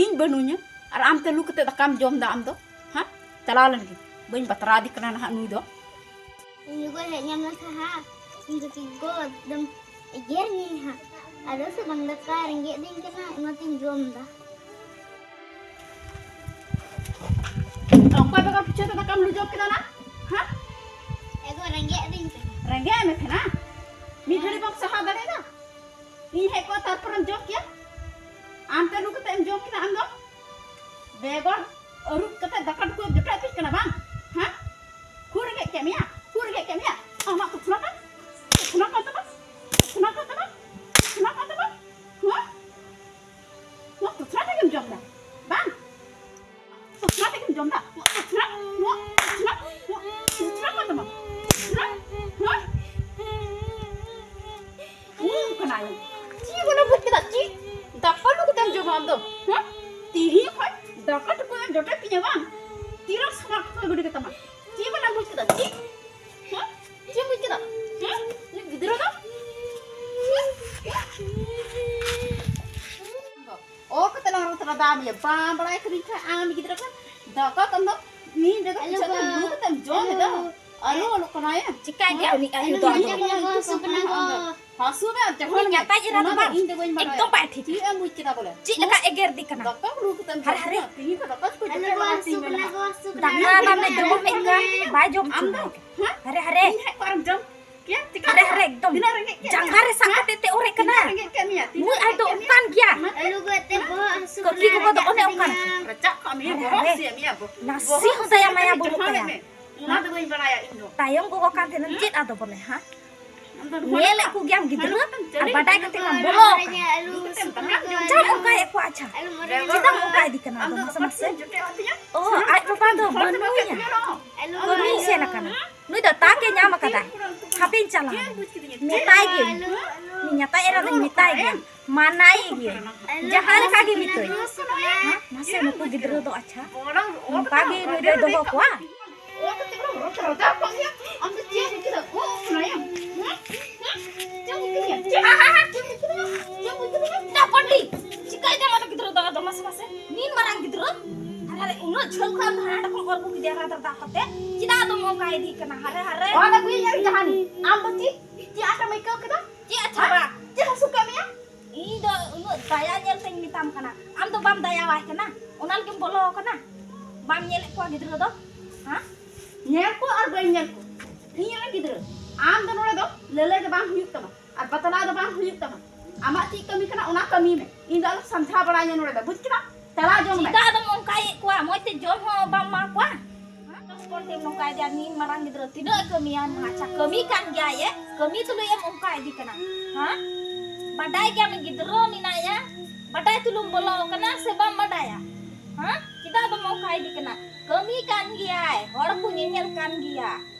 ᱤᱧ ᱵᱟᱹᱱᱩᱧᱟ ᱟᱨ ᱟᱢ ᱛᱮ ᱞᱩ ᱠᱟᱛᱮ ᱫᱟᱠᱟᱢ ᱡᱚᱢ ᱫᱟ ᱟᱢ ᱫᱚ, ᱦᱮᱸ? ᱪᱟᱞᱟᱣ ᱞᱮᱱ ᱜᱮ᱾ ᱵᱟᱹᱧ ᱵᱟᱛᱨᱟᱣ ᱟᱫᱮ ᱠᱟᱱᱟ ᱱᱟᱦᱟᱜ ᱱᱩᱭ ᱫᱚ᱾ ᱤᱧ ᱜᱚᱜᱚ ᱦᱮᱡ ᱧᱟᱢ ᱞᱮᱱᱠᱷᱟᱱ ᱦᱟᱸᱜ, ᱤᱧ ᱫᱚ ᱪᱮᱫ ᱜᱚ ᱮᱠᱫᱚᱢ ᱮᱜᱮᱨ ᱢᱤᱭᱟᱹᱧ ᱦᱟᱸᱜ᱾ ᱟᱫᱚ ᱥᱮ ᱵᱟᱝ ᱫᱟᱠᱟ ᱨᱮᱸᱜᱮᱡ ᱫᱤᱧ ᱠᱟᱱᱟ, ᱚᱱᱟᱛᱤᱧ ᱡᱚᱢ ᱫᱟ᱾ ᱚᱠᱚᱭ ᱵᱮᱜᱚᱨ ᱯᱤᱪᱷᱟᱹ ᱛᱮ ᱫᱟᱠᱟᱢ ᱞᱩ ᱡᱚᱢ ᱠᱮᱫᱟ ᱱᱟ? ᱦᱮᱸ? ᱮᱜᱚ ᱨᱮᱸᱜᱮᱡ ᱫᱤᱧ ᱠᱟᱱᱟ᱾ ᱨᱮᱸᱜᱮᱡ ᱢᱮ ᱛᱟᱦᱮᱱᱟ? ᱢᱤᱫ ᱜᱷᱟᱹᱲᱤ ᱵᱟᱢ ᱥᱟᱦᱟᱣ ᱫᱟᱲᱮᱭᱟᱫᱟ? ᱤᱧ ᱦᱮᱡ ᱠᱚᱜᱼᱟ, ᱛᱟᱨᱯᱚᱨᱮᱢ ᱡᱚᱢ ᱠᱮᱭᱟ᱾ ᱟᱢ ᱛᱮ ᱞᱩ ᱠᱟᱛᱮ ᱮᱢ ᱡᱚᱢ ᱠᱮᱫᱟ ᱟᱢ ᱫᱚ? ᱵᱮᱜᱚᱨ ᱟᱹᱨᱩᱵ ᱠᱟᱛᱮ ᱫᱟᱠᱟ ᱴᱩᱠᱩᱡ ᱮᱢ ᱡᱚᱴᱮᱫ ᱯᱤᱧ ᱠᱟᱱᱟ ᱵᱟᱝ? ᱦᱮᱸ? ᱠᱷᱩᱨ ᱨᱮᱸᱜᱮᱡ ᱠᱮᱫ ᱢᱮᱭᱟ? ᱠᱷᱩᱨ ᱨᱮᱸᱜᱮᱡ ᱠᱮᱫ ᱢᱮᱭᱟ? ᱟᱢᱟᱜ ᱛᱩᱯᱷᱞᱟ ᱠᱟᱱ? ᱛᱩᱯᱷᱞᱟ ᱠᱟᱱ ᱛᱟᱢᱟ? ᱛᱩᱯᱷᱞᱟ ᱠᱟᱱ ᱛᱟᱢᱟ? ᱛᱩᱯᱷᱞᱟ ᱠᱟᱱ ᱛᱟᱢᱟ? ᱦᱮᱸ? ᱱᱚᱣᱟ ᱛᱩᱯᱷᱞᱟ ᱛᱮᱜᱮᱢ ᱡᱚᱢ ᱫᱟ? ᱵᱟᱝ? ᱛᱩᱯᱷᱞᱟ ᱛᱮᱜᱮᱢ ᱡᱚᱢ ᱫᱟ? ᱱᱚᱣᱟ ᱛᱩᱯᱷᱞᱟ, ᱱᱚᱣᱟ ᱛᱩᱯᱷᱞᱟ, ᱱᱚᱣᱟ ᱛᱩᱯᱷᱞᱟ ᱠᱟᱱ ᱛᱟᱢᱟ? ᱛᱩᱯᱷᱞᱟ, ᱦᱮᱸ? ᱩᱢ ᱠᱟᱱᱟᱭ᱾ ᱪᱮᱫ ᱵᱚᱞᱮ ᱵᱩᱡᱽ ᱠᱮᱫᱟ? ᱪᱮᱫ? ᱫᱟᱠᱟ ᱞᱩ ᱠᱟᱛᱮᱢ ᱡᱚᱢᱟ ᱟᱢ ᱫᱚ? ᱦᱮᱸ? ᱛᱤᱦᱤᱧ ᱠᱷᱚᱡ ᱫᱟᱠᱟ ᱴᱩᱠᱩᱡ ᱮᱢ ᱡᱚᱴᱮᱫ ᱛᱤᱧᱟ ᱵᱟᱝ? ᱛᱤᱨᱮᱢ ᱥᱟᱢᱟᱜ ᱠᱷᱚᱥᱚᱲ ᱜᱤᱰᱤ ᱠᱟᱛᱟᱢᱟ? ᱪᱮᱫ ᱵᱚᱞᱮ ᱵᱩᱡᱽ ᱠᱮᱫᱟ? ᱪᱮᱫ? ᱵᱟᱝ ᱵᱟᱲᱟᱭ ᱠᱟᱹᱫᱤᱧ ᱠᱷᱟᱱ ᱟᱢ ᱜᱤᱫᱽᱨᱟᱹ ᱠᱷᱟᱱ ᱫᱟᱠᱟ ᱠᱚᱢ ᱫᱚ ᱱᱤᱢ ᱨᱮᱫᱚ ᱟᱞᱚ ᱯᱤᱪᱷᱟᱹ ᱵᱟ, ᱛᱮᱢ ᱞᱩ ᱠᱟᱛᱮᱢ ᱡᱚᱢ ᱮᱫᱟ᱾ ᱟᱞᱚ᱾ ᱟᱞᱚ ᱟᱞᱚᱜ ᱠᱟᱱᱟᱭᱟ᱾ ᱪᱤᱠᱟᱹᱭ ᱜᱮᱭᱟ ᱩᱱᱤ ᱟᱭᱳ ᱫᱚ ᱟᱫᱚ? ᱦᱟᱹᱥᱩ ᱠᱟᱱᱟ ᱜᱚ᱾ ᱦᱟᱹᱥᱩ ᱢᱮ ᱟᱨ ᱡᱚᱠᱷᱚᱱ ᱩᱱᱤ ᱜᱮ, ᱧᱟᱯᱟᱭ ᱡᱮᱨᱟ ᱚᱱᱟ ᱫᱚ ᱫᱚ ᱵᱟᱝ᱾ ᱤᱧ ᱫᱚ ᱵᱟᱹᱧ ᱵᱟᱲᱟᱭᱟ᱾ ᱮᱠᱫᱚᱢ ᱵᱟᱭ ᱴᱷᱤᱠ᱾ ᱪᱮᱫ ᱮᱢ ᱵᱩᱡᱽ ᱠᱮᱫᱟ ᱵᱚᱞᱮ? ᱪᱮᱫ ᱞᱮᱠᱟ ᱮᱜᱮᱨ ᱫᱤ ᱠᱟᱱᱟ? ᱫᱟᱠᱟ ᱞᱩ ᱠᱟᱛᱮᱢ ᱦᱟᱨᱮ, ᱡᱚᱢ ᱦᱟᱨᱮ᱾ ᱠᱮᱫᱟ, ᱛᱤᱦᱤᱧ ᱫᱚ ᱫᱟᱠᱟ ᱠᱚ ᱫᱟᱠᱟ ᱵᱟᱢ ᱡᱚᱢ ᱢᱮᱱᱟ᱾ ᱠᱟᱫᱟ᱾ ᱵᱟᱭ ᱡᱚᱢ ᱟᱢ ᱫᱚ, ᱦᱚᱪᱚ ᱦᱮᱸ? ᱦᱟᱨᱮ, ᱦᱟᱨᱮ᱾ ᱤᱧ ᱦᱮᱡ ᱠᱚ ᱟᱨᱮᱢ ᱡᱚᱢ? ᱠᱮᱫ ᱛᱤᱠᱟ ᱦᱟᱨᱮ, ᱦᱟᱨᱮ, ᱮᱠᱫᱚᱢ᱾ ᱛᱤᱱᱟᱹᱜ ᱨᱮᱸᱜᱮᱡ ᱠᱮᱫ ᱡᱟᱸᱜᱟ ᱢᱮᱭᱟ? ᱨᱮ ᱥᱟᱵ ᱦᱮᱸ? ᱠᱟᱛᱮ ᱛᱮ ᱚᱨᱮ ᱠᱟᱱᱟ᱾ ᱛᱤᱱᱟᱹᱜ ᱨᱮᱸᱜᱮᱡ ᱠᱮᱫ ᱢᱮᱭᱟ? ᱛᱤᱱᱟᱹᱜ ᱱᱩᱭ ᱟᱡ ᱫᱚ ᱨᱮᱸᱜᱮᱡ ᱠᱮᱫ ᱚᱱᱠᱟᱱ ᱢᱮᱭᱟ? ᱜᱮᱭᱟ᱾ ᱦᱮᱸ? ᱟᱹᱞᱩ ᱜᱮ ᱮᱱᱛᱮ ᱵᱚᱦᱚᱜ ᱦᱟᱹᱥᱩ ᱠᱟᱹᱠᱤ ᱠᱟᱱᱟ, ᱜᱚᱜᱚ ᱫᱚ ᱢᱮᱱᱟᱜ ᱚᱱᱮ ᱚᱱᱠᱟᱱ᱾ ᱠᱟᱫᱤᱧᱟ᱾ ᱨᱟᱪᱟᱜ ᱠᱟᱜ ᱢᱮᱭᱟ, ᱦᱟᱨᱮ, ᱵᱚᱦᱚᱜ ᱦᱟᱨᱮ᱾ ᱦᱟᱹᱥᱩᱭᱮᱫ ᱢᱮᱭᱟ, ᱵᱚ-, ᱱᱟᱥᱮ ᱵᱚᱦᱚᱜ ᱦᱚᱸ ᱦᱟᱹᱥᱩ ᱫᱟᱭᱟ ᱠᱟᱱᱟ, ᱢᱟᱭᱟ ᱵᱟᱹᱱᱩᱜ ᱡᱟᱦᱟᱸ ᱛᱟᱭᱟ᱾ ᱢᱮ᱾ ᱚᱱᱟ ᱫᱚ ᱵᱟᱹᱧ ᱵᱟᱲᱟᱭᱟ ᱤᱧ ᱫᱚ᱾ ᱛᱟᱭᱚᱢ ᱜᱚᱜᱚ ᱠᱟᱱ ᱛᱟᱦᱮᱱᱟ, ᱦᱮᱸ? ᱪᱮᱫ ᱟᱫᱚ ᱵᱚᱞᱮ, ᱦᱟᱸ? ᱟᱢ ᱫᱚ ᱱᱚᱣᱟ ᱧᱮᱞᱮᱫ ᱞᱮᱠᱟ ᱠᱚ ᱜᱮᱭᱟᱢ ᱜᱤᱫᱽᱨᱟᱹ, ᱦᱟᱱᱛᱮᱢ ᱟᱨ ᱪᱟᱹᱞᱤ ᱵᱟᱰᱟᱭ ᱠᱟᱛᱮ ᱠᱟᱢ ᱟᱹᱞᱩ ᱵᱚᱞᱚ ᱢᱟᱨᱮ ᱟᱠᱟᱱᱟ᱾ ᱧᱟ, ᱟᱹᱞᱩ ᱫᱩᱲᱩᱵ ᱠᱟᱛᱮᱢ ᱫᱟᱠᱟ ᱡᱚᱢ ᱪᱟᱢ ᱠᱟᱱᱟ᱾ ᱚᱱᱠᱟᱭᱮᱫ ᱠᱚᱣᱟ, ᱟᱪᱪᱷᱟ᱾ ᱟᱹᱞᱩ ᱢᱟᱨᱮ ᱪᱮᱫᱟᱜ ᱧᱟ᱾ ᱚᱱᱠᱟ ᱤᱫᱤ ᱠᱟᱱᱟ ᱟᱢ ᱟᱫᱚ ᱫᱚ ᱢᱟᱥᱮ ᱵᱟᱠᱚ ᱢᱟᱥᱮ? ᱡᱚᱴᱮᱫ ᱟᱹᱛᱤᱧᱟ? ᱚ, ᱥᱮᱱᱚᱜ ᱟᱡ ᱠᱟᱛᱮ ᱵᱟᱵᱟ ᱫᱚ ᱦᱚᱲ ᱫᱚ ᱵᱟᱠᱚ ᱵᱟᱹᱱᱩᱭᱟ᱾ ᱧᱮᱞᱚᱜᱼᱟ᱾ ᱟᱹᱞᱩ ᱠᱟᱹᱢᱤ ᱢᱟᱨᱮ ᱥᱮᱱ ᱧᱟ᱾ ᱟᱠᱟᱱᱟ᱾ ᱱᱩᱭ ᱫᱚ ᱛᱟᱠᱮ ᱧᱟᱢ ᱟᱠᱟᱫᱟ᱾ ᱦᱟᱯᱮᱧ ᱪᱟᱞᱟᱜᱼᱟ᱾ ᱢᱮᱛᱟᱭ ᱜᱤᱭᱟᱹᱧ᱾ ᱟᱹᱞᱩ, ᱟᱹᱞᱩ᱾ ᱧᱟᱛᱟᱭ ᱮᱨᱟ ᱫᱚᱧ ᱢᱮᱛᱟᱭ ᱜᱮᱭᱟ᱾ ᱢᱟᱱᱟᱭᱮ ᱜᱤᱭᱟᱹᱧ᱾ ᱡᱟᱦᱟᱸ ᱞᱮᱠᱟ ᱜᱮ ᱢᱮᱛᱟᱹᱧ᱾ ᱦᱮᱸ? ᱢᱟᱥᱮ ᱱᱩᱠᱩ ᱜᱤᱫᱽᱨᱟᱹ ᱫᱚ ᱟᱪᱪᱷᱟ᱾ ᱱᱚᱝᱠᱟ ᱜᱮ ᱱᱩᱭ ᱫᱚᱭ ᱫᱚᱦᱚ ᱠᱚᱣᱟ? ᱪᱤᱠᱟᱹᱭ ᱫᱟᱢ ᱟᱫᱚ ᱜᱤᱫᱽᱨᱟᱹ ᱫᱚ ᱟᱫᱚ ᱢᱟᱥᱮ ᱢᱟᱥᱮ? ᱱᱤᱱ ᱢᱟᱨᱟᱝ ᱜᱤᱫᱽᱨᱟᱹ? ᱟᱨ ᱟᱞᱮ ᱩᱱᱟᱹᱜ ᱡᱷᱟᱹᱞ ᱠᱷᱚᱱ ᱟᱢ ᱫᱚ ᱦᱟᱱᱟ ᱠᱷᱚᱱ ᱚᱨ ᱟᱹᱜᱩ ᱠᱮᱫᱮᱭᱟ ᱨᱟᱫᱟ ᱨᱟᱫᱟ ᱠᱟᱛᱮ᱾ ᱪᱮᱫᱟᱜ ᱟᱫᱚᱢ ᱚᱱᱠᱟ ᱤᱫᱤᱜ ᱠᱟᱱᱟ? ᱦᱟᱨᱮ, ᱦᱟᱨᱮ᱾ ᱚᱱᱟ ᱠᱩᱭᱤᱧ ᱮᱢ ᱡᱟᱦᱟᱱᱤ᱾ ᱟᱢ ᱫᱚ ᱪᱮᱫ? ᱪᱮᱫ ᱟᱴᱮᱢ ᱟᱹᱭᱠᱟᱹᱣ ᱠᱮᱫᱟ? ᱪᱮᱫ ᱟᱪᱪᱷᱟ ᱵᱟ? ᱪᱮᱫ ᱦᱟᱹᱥᱩ ᱠᱟᱜ ᱢᱮᱭᱟ? ᱤᱧ ᱫᱚ ᱩᱱᱟᱹᱜ ᱫᱟᱭᱟ ᱧᱮᱞ ᱛᱮᱧ ᱢᱮᱛᱟᱢ ᱠᱟᱱᱟ, ᱟᱢ ᱫᱚ ᱵᱟᱢ ᱫᱟᱭᱟᱣᱟᱭ ᱠᱟᱱᱟ, ᱚᱱᱟ ᱞᱟᱹᱜᱤᱫ ᱵᱚᱞᱚ ᱟᱠᱟᱱᱟ? ᱵᱟᱢ ᱧᱮᱞᱮᱫ ᱠᱚᱣᱟ ᱜᱤᱫᱽᱨᱟᱹ ᱫᱚ? ᱦᱮᱸ? ᱧᱮᱞ ᱠᱚ ᱟᱨ ᱵᱟᱹᱧ ᱧᱮᱞ ᱠᱚ, ᱤᱧ ᱨᱮᱱ ᱜᱤᱫᱽᱨᱟᱹ, ᱟᱢ ᱫᱚ ᱱᱚᱰᱮ ᱫᱚ ᱞᱟᱹᱞᱟᱹᱭ ᱫᱚ ᱵᱟᱝ ᱦᱩᱭᱩᱜ ᱛᱟᱢᱟ ᱟᱨ ᱵᱟᱛᱞᱟᱣ ᱫᱚ ᱵᱟᱝ ᱦᱩᱭᱩᱜ ᱛᱟᱢᱟ᱾ ᱟᱢᱟᱜ ᱪᱮᱫ ᱠᱟᱹᱢᱤ ᱠᱟᱱᱟ ᱚᱱᱟ ᱠᱟᱹᱢᱤ ᱢᱮ, ᱤᱧ ᱫᱚ ᱟᱞᱚᱢ ᱥᱟᱢᱡᱷᱟᱣ ᱵᱟᱲᱟᱧᱟ ᱱᱚᱰᱮ ᱫᱚ, ᱵᱩᱡᱽ ᱠᱮᱫᱟᱢ? ᱪᱟᱞᱟᱣ ᱡᱚᱝ ᱢᱮ᱾ ᱪᱮᱫᱟᱜ ᱟᱫᱚᱢ ᱚᱱᱠᱟᱭᱮᱫ ᱠᱚᱣᱟ? ᱢᱚᱡᱽ ᱛᱮ ᱡᱚᱢ ᱦᱚᱸ ᱵᱟᱢ ᱮᱢᱟ ᱠᱚᱣᱟ᱾ ᱦᱚᱯᱚᱱ ᱛᱮᱢ ᱱᱚᱝᱠᱟᱭᱮᱫᱮᱭᱟ, ᱱᱤᱱ ᱢᱟᱨᱟᱝ ᱜᱤᱫᱽᱨᱟᱹ ᱛᱤᱱᱟᱹᱜ ᱮ ᱠᱟᱹᱢᱤᱭᱟ? ᱟᱪᱪᱷᱟ, ᱠᱟᱹᱢᱤ ᱠᱟᱱ ᱜᱮᱭᱟᱭ ᱮ, ᱠᱟᱹᱢᱤ ᱛᱩᱞᱩᱡ ᱮᱢ ᱚᱱᱠᱟ ᱤᱫᱤ ᱠᱟᱱᱟ? ᱦᱮᱸ? ᱵᱟᱰᱟᱭ ᱜᱮᱭᱟᱢ ᱜᱤᱫᱽᱨᱟᱹ ᱢᱮᱱᱟᱭᱟ, ᱵᱟᱰᱟᱭ ᱛᱩᱞᱩᱢ ᱵᱚᱞᱚ ᱟᱠᱟᱱᱟ ᱥᱮ ᱵᱟᱢ ᱵᱟᱰᱟᱭᱟ? ᱦᱮᱸ? ᱪᱮᱫᱟᱜ ᱫᱚᱢ ᱚᱱᱠᱟ ᱤᱫᱤ ᱠᱟᱱᱟ? ᱠᱟᱹᱢᱤ ᱠᱟᱱ ᱜᱮᱭᱟᱭ, ᱦᱚᱲ ᱠᱚ ᱧᱮᱧᱮᱞ ᱠᱟᱱ ᱜᱮᱭᱟ᱾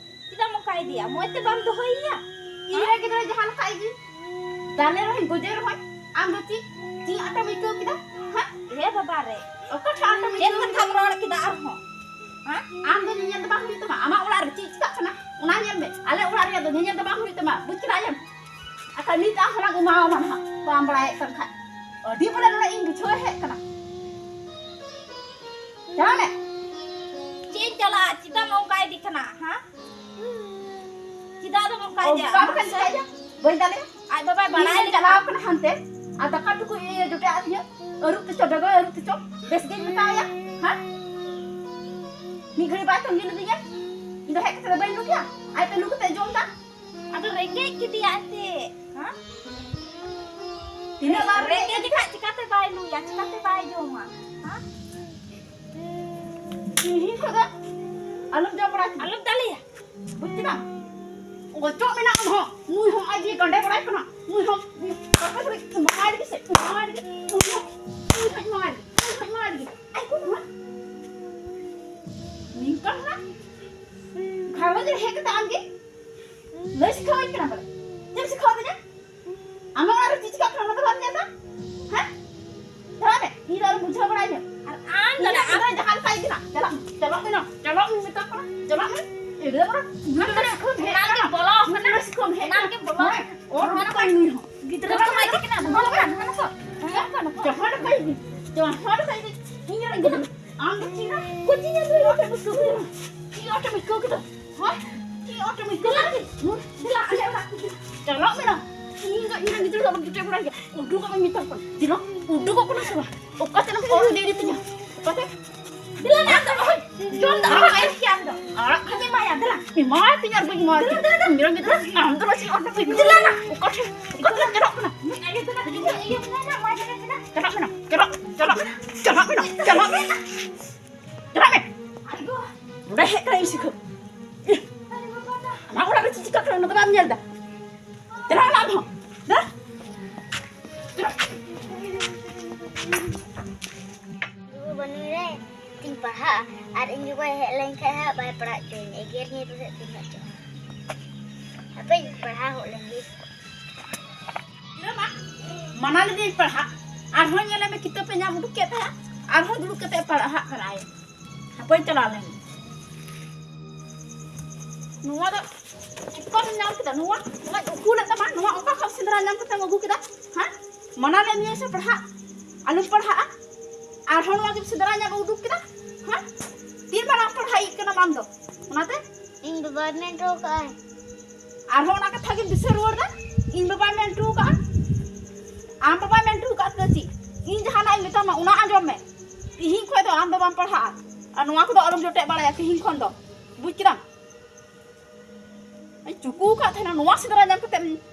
ᱪᱮᱫᱟᱜ ᱮᱢ ᱚᱱᱠᱟ ᱤᱫᱤᱭᱟ? ᱢᱚᱡᱽ ᱛᱮ ᱵᱟᱢ ᱫᱚᱦᱚᱭᱮᱭᱟ? ᱤᱧ ᱨᱮᱱ ᱜᱤᱫᱽᱨᱟᱹ ᱡᱟᱦᱟᱸ ᱞᱮᱠᱟ ᱤᱫᱤ, ᱫᱟᱞᱮ ᱨᱮᱦᱚᱸᱧ, ᱜᱚᱡᱮ ᱨᱮᱦᱚᱸᱧ, ᱟᱢ ᱫᱚ ᱪᱮᱫ, ᱪᱮᱫ ᱟᱸᱴᱮᱢ ᱟᱹᱭᱠᱟᱹᱣ ᱠᱮᱫᱟ? ᱦᱮᱸ? ᱮ ᱵᱟᱵᱟ ᱨᱮ᱾ ᱚᱠᱟ ᱴᱷᱮᱱ ᱟᱸᱴᱮᱢ ᱪᱮᱫ ᱟᱹᱭᱠᱟᱹᱣ ᱠᱟᱛᱷᱟᱢ ᱠᱮᱫᱟ? ᱨᱚᱲ ᱠᱮᱫᱟ ᱟᱨᱦᱚᱸ? ᱦᱮᱸ? ᱟᱢ ᱫᱚ ᱧᱮᱧᱮᱞ ᱫᱚ ᱵᱟᱝ ᱦᱩᱭᱩᱜ ᱛᱟᱢᱟ, ᱟᱢᱟᱜ ᱚᱲᱟᱜ ᱨᱮ ᱪᱮᱫ ᱪᱤᱠᱟᱜ ᱠᱟᱱᱟ ᱚᱱᱟ ᱧᱮᱞ ᱢᱮ, ᱟᱞᱮ ᱚᱲᱟᱜ ᱨᱮᱭᱟᱜ ᱫᱚ ᱧᱮᱧᱮᱞ ᱫᱚ ᱵᱟᱝ ᱦᱩᱭᱩᱜ ᱛᱟᱢᱟ, ᱵᱩᱡᱽ ᱠᱮᱫᱟᱭᱮᱢ? ᱟᱨ ᱱᱤᱛ ᱟᱢ ᱦᱚᱞᱟᱧ ᱮᱢᱟᱣᱟᱢᱟ ᱱᱟᱦᱟᱜ, ᱵᱟᱢ ᱵᱟᱲᱟᱭᱮᱫ ᱠᱟᱱ ᱠᱷᱟᱡ᱾ ᱟᱹᱰᱤ ᱵᱚᱞᱮ ᱱᱚᱰᱮ ᱤᱧ ᱵᱩᱡᱷᱟᱹᱣ ᱦᱮᱡ ᱠᱟᱱᱟ᱾ ᱪᱟᱞᱟᱜ ᱢᱮ᱾ ᱪᱮᱫ ᱤᱧ ᱪᱟᱞᱟᱜᱼᱟ? ᱪᱮᱫᱟᱜ ᱱᱚᱝᱠᱟ ᱤᱫᱤ ᱠᱟᱱᱟ, ᱦᱮᱸ? ᱪᱮᱫᱟᱜ ᱫᱚ ᱱᱚᱝᱠᱟ ᱚ, ᱤᱫᱤᱜᱼᱟ? ᱵᱟᱵᱟ ᱠᱟᱱ ᱪᱮᱫᱟᱜ ᱤᱧ? ᱵᱟᱹᱧ ᱫᱟᱞᱮᱭᱟ᱾ ᱟᱡ ᱵᱟᱵᱟᱭ ᱤᱧ ᱵᱟᱲᱟᱭ ᱫᱚᱧ ᱞᱮᱠᱟ᱾ ᱪᱟᱞᱟᱣ ᱠᱟᱱᱟ ᱦᱟᱱᱛᱮ, ᱟᱨ ᱫᱟᱠᱟ ᱴᱩᱠᱩᱡ ᱤᱭᱟᱹ ᱡᱚᱴᱮᱫ ᱟᱹᱫᱤᱧᱟ᱾ ᱟᱹᱨᱩᱵ ᱛᱮᱪᱚ, ᱵᱮᱜᱚᱭ ᱟᱹᱨᱩᱵ ᱛᱮᱪᱚ, ᱵᱮᱥ ᱜᱮᱧ ᱢᱮᱛᱟᱣᱟᱭᱟ, ᱦᱮᱸ? ᱢᱤᱫ ᱜᱷᱟᱹᱲᱤ ᱵᱟᱭ ᱛᱟᱺᱜᱤ ᱞᱮᱫᱤᱧᱟ᱾ ᱤᱧ ᱫᱚ ᱦᱮᱡ ᱠᱟᱛᱮ ᱫᱚ ᱵᱟᱹᱧ ᱞᱩ ᱠᱮᱭᱟ? ᱟᱡ ᱛᱮ ᱞᱩ ᱠᱟᱛᱮ ᱡᱚᱢ ᱫᱟ᱾ ᱟᱫᱚ ᱨᱮᱸᱜᱮᱡ ᱠᱮᱫᱮᱭᱟ ᱮᱱᱛᱮ, ᱦᱮᱸ? ᱛᱤᱱᱟᱹᱜ ᱵᱟᱨ ᱨᱮᱸᱜᱮᱡ ᱞᱮᱠᱷᱟᱡ ᱪᱤᱠᱟᱛᱮ ᱵᱟᱭ ᱞᱩᱭᱟ, ᱪᱤᱠᱟᱛᱮ ᱵᱟᱭ ᱡᱚᱢᱟ, ᱦᱮᱸ? ᱛᱤᱦᱤᱧ ᱠᱷᱚᱱ ᱫᱚ ᱟᱞᱚᱢ ᱡᱚᱢ ᱵᱟᱲᱟ ᱦᱚᱪᱚᱧᱟ᱾ ᱟᱞᱚᱢ ᱫᱟᱞᱮᱭᱟ᱾ ᱵᱩᱡ ᱠᱮᱫᱟᱢ? ᱚᱪᱚᱜ ᱢᱮᱱᱟᱜ ᱩᱱ ᱦᱚᱸ, ᱱᱩᱭ ᱦᱚᱸ ᱟᱡ ᱜᱮ ᱜᱟᱸᱰᱮ ᱵᱟᱲᱟᱭ ᱠᱟᱱᱟ, ᱱᱩᱭ ᱦᱚᱸ ᱠᱟᱴᱟ ᱫᱷᱟᱹᱵᱤᱡ ᱮᱢᱟᱭ ᱞᱟᱹᱜᱤᱫ ᱥᱮ, ᱮᱢᱟᱭ ᱞᱟᱹᱜᱤᱫ, ᱱᱩᱭ ᱦᱚᱸ, ᱱᱩᱭ ᱦᱚᱸ ᱮᱢᱟᱭ ᱞᱟᱹᱜᱤᱫ, ᱱᱩᱭ ᱦᱚᱸ ᱮᱢᱟᱭ ᱞᱟᱹᱜᱤᱫ᱾ ᱟᱡ ᱠᱚ ᱱᱚᱣᱟ ᱱᱤᱝᱠᱟᱹ ᱦᱚᱲ ᱜᱷᱟᱨᱚᱸᱡᱽ ᱨᱮ ᱦᱮᱡ ᱠᱟᱛᱮ ᱟᱢ ᱜᱮ ᱞᱟᱹᱭ ᱥᱤᱠᱷᱟᱹᱣᱟᱹᱧ ᱠᱟᱱᱟ ᱵᱚᱞᱮ᱾ ᱪᱮᱫ ᱮᱢ ᱥᱤᱠᱷᱟᱹᱣ ᱫᱤᱧᱟ? ᱟᱢᱟᱜ ᱚᱲᱟᱜ ᱨᱮ ᱪᱮᱫ ᱪᱤᱠᱟᱹᱜ ᱠᱟᱱᱟ ᱚᱱᱟ ᱫᱚ ᱵᱟᱢ ᱧᱮᱞ ᱫᱟ? ᱦᱮᱸ? ᱪᱟᱞᱟᱜ ᱢᱮ, ᱤᱧ ᱫᱚ ᱟᱨ ᱵᱩᱡᱷᱟᱹᱣ ᱵᱟᱲᱟᱭ ᱢᱮ᱾ ᱟᱨ ᱟᱢ ᱫᱚ ᱤᱧ ᱫᱚ ᱟᱢ ᱫᱚ ᱡᱟᱦᱟᱸ ᱞᱮᱠᱟ ᱤᱫᱤ ᱱᱟ, ᱪᱟᱞᱟᱜ ᱢᱮ, ᱪᱟᱞᱟᱜ ᱢᱮ ᱱᱟ, ᱪᱟᱞᱟᱜ ᱢᱮ ᱢᱮᱛᱟᱜ ᱠᱟᱱᱟ, ᱪᱟᱞᱟᱜ ᱢᱮ᱾ ᱮᱲᱮ ᱵᱟᱲᱟ, ᱚᱱᱟ ᱜᱮ ᱥᱤᱠᱷᱟᱹᱣ ᱢᱮ ᱦᱮᱡ ᱚᱱᱟ ᱜᱮ ᱠᱟᱱᱟ᱾ ᱵᱚᱞᱚ ᱦᱮᱸ, ᱟᱠᱟᱱᱟ᱾ ᱚᱱᱟ ᱜᱮ ᱵᱚᱞᱚ ᱦᱮᱸ, ᱟᱠᱟᱱᱟ᱾ ᱚᱨ ᱦᱚᱸ ᱵᱟᱠᱚ ᱜᱤᱫᱽᱨᱟᱹ ᱱᱩᱭ ᱦᱚᱸ᱾ ᱜᱤᱫᱽᱨᱟᱹ ᱠᱚ ᱮᱢᱟᱭ ᱛᱮ ᱠᱟᱱᱟ, ᱵᱚᱞᱚ ᱟᱠᱟᱱᱟ, ᱦᱟᱱᱟ ᱠᱚ, ᱦᱟᱱᱟ ᱠᱚ, ᱦᱟᱱᱟ ᱠᱚ᱾ ᱡᱟᱦᱟᱸ ᱞᱮᱠᱟ ᱤᱫᱤ, ᱡᱟᱦᱟᱸ ᱞᱮᱠᱟ ᱤᱫᱤ, ᱤᱧ ᱨᱮᱱ ᱜᱤᱫᱽᱨᱟᱹ᱾ ᱟᱢ ᱫᱚ ᱪᱮᱫ ᱦᱚᱸ, ᱠᱚ ᱪᱮᱫ ᱦᱚᱸ ᱟᱹᱭᱠᱟᱹᱣ ᱠᱮᱫᱟ? ᱪᱮᱫ ᱦᱚᱸ ᱟᱹᱭᱠᱟᱹᱣ ᱠᱮᱫᱟ? ᱦᱮᱸ? ᱪᱮᱫ ᱦᱚᱸ ᱟᱹᱭᱠᱟᱹᱣ ᱠᱮᱫᱟ? ᱦᱮᱸ? ᱫᱮᱞᱟ, ᱟᱞᱮ ᱚᱲᱟᱜ ᱠᱚ ᱪᱟᱞᱟᱜ ᱢᱮ ᱱᱟ᱾ ᱤᱧ ᱫᱚ ᱤᱧ ᱨᱮᱱ ᱜᱤᱫᱽᱨᱟᱹ ᱫᱚ ᱟᱞᱚᱢ ᱡᱚᱴᱮᱫ ᱵᱟᱲᱟᱭ ᱜᱮᱭᱟ᱾ ᱩᱰᱩᱠᱚᱜ ᱢᱮ ᱢᱮᱛᱟᱢ ᱠᱟᱱᱟ᱾ ᱫᱮᱞᱟ, ᱩᱰᱩᱠᱚᱜ ᱠᱟᱱᱟ ᱥᱮ ᱵᱟᱝ? ᱚᱠᱟ ᱛᱮ ᱱᱟᱢ ᱚᱨ ᱤᱫᱤ ᱛᱤᱧᱟ? ᱚᱠᱟ ᱛᱮ? ᱫᱮᱞᱟ ᱱᱟ, ᱟᱢ ᱫᱚ ᱚᱦᱚ, ᱡᱚᱢ ᱫᱚ ᱚᱦᱚ ᱮᱢ ᱠᱮᱭᱟ ᱟᱢ ᱫᱚ᱾ ᱟᱲᱟᱜ ᱠᱷᱟᱱ ᱮᱢᱟᱭᱟ, ᱫᱮᱞᱟ᱾ ᱮᱢᱟᱭ ᱛᱤᱧ ᱟᱨ ᱵᱟᱹᱧ ᱮᱢᱟᱭ ᱛᱤᱧ᱾ ᱫᱮᱞᱟ, ᱫᱮᱞᱟ, ᱫᱮᱞᱟ᱾ ᱤᱧ ᱨᱮᱱ ᱜᱤᱫᱽᱨᱟᱹ ᱟᱢ ᱫᱚ ᱪᱮᱫ ᱚᱨ ᱠᱟᱛᱮ ᱫᱮᱞᱟ ᱱᱟ᱾ ᱚᱠᱟ ᱴᱷᱮᱱ, ᱚᱠᱟ ᱴᱷᱮᱱ ᱪᱟᱞᱟᱜ ᱠᱟᱱᱟ? ᱪᱟᱞᱟᱜ ᱢᱮ ᱱᱟ, ᱪᱟᱞᱟᱜ, ᱪᱟᱞᱟᱜ ᱢᱮ ᱱᱟ, ᱪᱟᱞᱟᱜ ᱢᱮ ᱱᱟ, ᱪᱟᱞᱟᱜ ᱢᱮ᱾ ᱪᱟᱞᱟᱜ ᱢᱮ᱾ ᱱᱚᱰᱮ ᱦᱮᱡ ᱠᱟᱱᱟ ᱤᱧ ᱥᱤᱠᱷᱟᱹ᱾ ᱟᱢᱟᱜ ᱚᱲᱟᱜ ᱨᱮ ᱪᱮᱫ ᱪᱤᱠᱟᱹᱜ ᱠᱟᱱᱟ ᱚᱱᱟ ᱫᱚ ᱵᱟᱢ ᱧᱮᱞ ᱮᱫᱟ? ᱫᱮᱞᱟ ᱱᱟ ᱟᱢ ᱦᱚᱸ᱾ ᱫᱮᱞᱟ᱾ ᱫᱩ ᱵᱟᱹᱱᱩᱭ ᱨᱮ ᱛᱤᱧ ᱯᱟᱲᱦᱟᱜᱼᱟ ᱟᱨ ᱤᱧ ᱜᱚᱜᱚᱭ ᱦᱮᱡ ᱞᱮᱱᱠᱷᱟᱡ ᱦᱟᱸᱜ ᱵᱟᱭ ᱯᱟᱲᱦᱟᱜ ᱦᱚᱪᱚᱭᱤᱧᱟ, ᱮᱜᱮᱨ ᱤᱧᱟᱹ ᱯᱟᱥᱮᱡ ᱛᱤᱱᱟᱹᱜ ᱪᱚ᱾ ᱦᱟᱯᱮᱧ ᱯᱟᱲᱦᱟᱣ ᱦᱚᱫ ᱞᱮᱱ ᱜᱮ᱾ ᱜᱤᱫᱽᱨᱟᱹ ᱢᱟ ᱢᱟᱱᱟ ᱞᱮᱫᱮᱧ ᱯᱟᱲᱦᱟᱜ, ᱟᱨᱦᱚᱸ ᱧᱮᱞᱮ ᱢᱮ ᱠᱤᱛᱟᱹᱵ ᱮ ᱧᱟᱢ ᱩᱰᱩᱠ ᱠᱮᱫ ᱛᱟᱭᱟ, ᱟᱨᱦᱚᱸ ᱫᱩᱲᱩᱵ ᱠᱟᱛᱮ ᱯᱟᱲᱦᱟᱜ ᱠᱟᱱᱟᱭ᱾ ᱦᱟᱯᱮᱧ ᱪᱟᱞᱟᱣ ᱞᱮᱱ ᱜᱮ᱾ ᱱᱚᱣᱟ ᱫᱚ ᱪᱤᱠᱟᱹᱢ ᱧᱟᱢ ᱠᱮᱫᱟ? ᱱᱚᱣᱟ, ᱱᱚᱣᱟᱧ ᱩᱠᱩ ᱞᱮᱫ ᱛᱟᱢᱟ, ᱱᱚᱣᱟ ᱚᱠᱟ ᱠᱷᱚᱱ ᱥᱮᱸᱫᱽᱨᱟ ᱧᱟᱢ ᱠᱟᱛᱮᱢ ᱟᱹᱜᱩ ᱠᱮᱫᱟ? ᱦᱮᱸ? ᱢᱟᱱᱟ ᱞᱮᱫ ᱢᱮᱭᱟ ᱥᱮ ᱯᱟᱲᱦᱟᱜ ᱟᱞᱚᱢ ᱯᱟᱲᱦᱟᱜᱼᱟ, ᱟᱨᱦᱚᱸ ᱱᱚᱣᱟ ᱜᱮᱢ ᱥᱮᱸᱫᱽᱨᱟ ᱧᱟᱢ ᱩᱰᱩᱠ ᱠᱮᱫᱟ? ᱦᱮᱸ? ᱛᱤᱱ ᱢᱟᱨᱟᱝ ᱯᱟᱲᱦᱟᱣᱤᱡ ᱠᱟᱱᱟᱢ ᱟᱢ ᱫᱚ? ᱚᱱᱟᱛᱮ ᱤᱧ ᱵᱟᱵᱟᱭ ᱢᱮᱱ ᱦᱚᱴᱚ ᱠᱟᱜᱼᱟᱭ᱾ ᱟᱨᱦᱚᱸ ᱚᱱᱟ ᱠᱟᱛᱷᱟ ᱜᱮᱢ ᱫᱤᱥᱟᱹ ᱨᱩᱣᱟᱹᱲ ᱫᱟ? ᱤᱧ ᱵᱟᱵᱟᱭ ᱢᱮᱱ ᱦᱚᱴᱚ ᱠᱟᱜᱼᱟ? ᱟᱢ ᱵᱟᱵᱟᱭ ᱢᱮᱱ ᱦᱚᱴᱚ ᱠᱟᱜ ᱛᱮ ᱪᱮᱫ? ᱤᱧ ᱡᱟᱦᱟᱱᱟᱜ ᱤᱧ ᱢᱮᱛᱟᱢᱟ ᱚᱱᱟ ᱟᱸᱡᱚᱢ ᱢᱮ᱾ ᱛᱤᱦᱤᱧ ᱠᱷᱚᱱ ᱫᱚ ᱟᱢ ᱫᱚ ᱵᱟᱢ ᱯᱟᱲᱦᱟᱜᱼᱟ᱾ ᱟᱨ ᱱᱚᱣᱟ ᱠᱚᱫᱚ ᱟᱞᱚᱢ ᱡᱚᱴᱮᱫ ᱵᱟᱲᱟᱭᱟ ᱛᱤᱦᱤᱧ ᱠᱷᱚᱱ ᱫᱚ᱾ ᱵᱩᱡᱽ ᱠᱮᱫᱟᱢ? ᱤᱧ ᱪᱩᱠᱩ ᱟᱠᱟᱫ ᱛᱟᱦᱮᱱᱟ, ᱱᱚᱣᱟ ᱥᱮᱸᱫᱽᱨᱟ ᱧᱟᱢ ᱠᱟᱛᱮ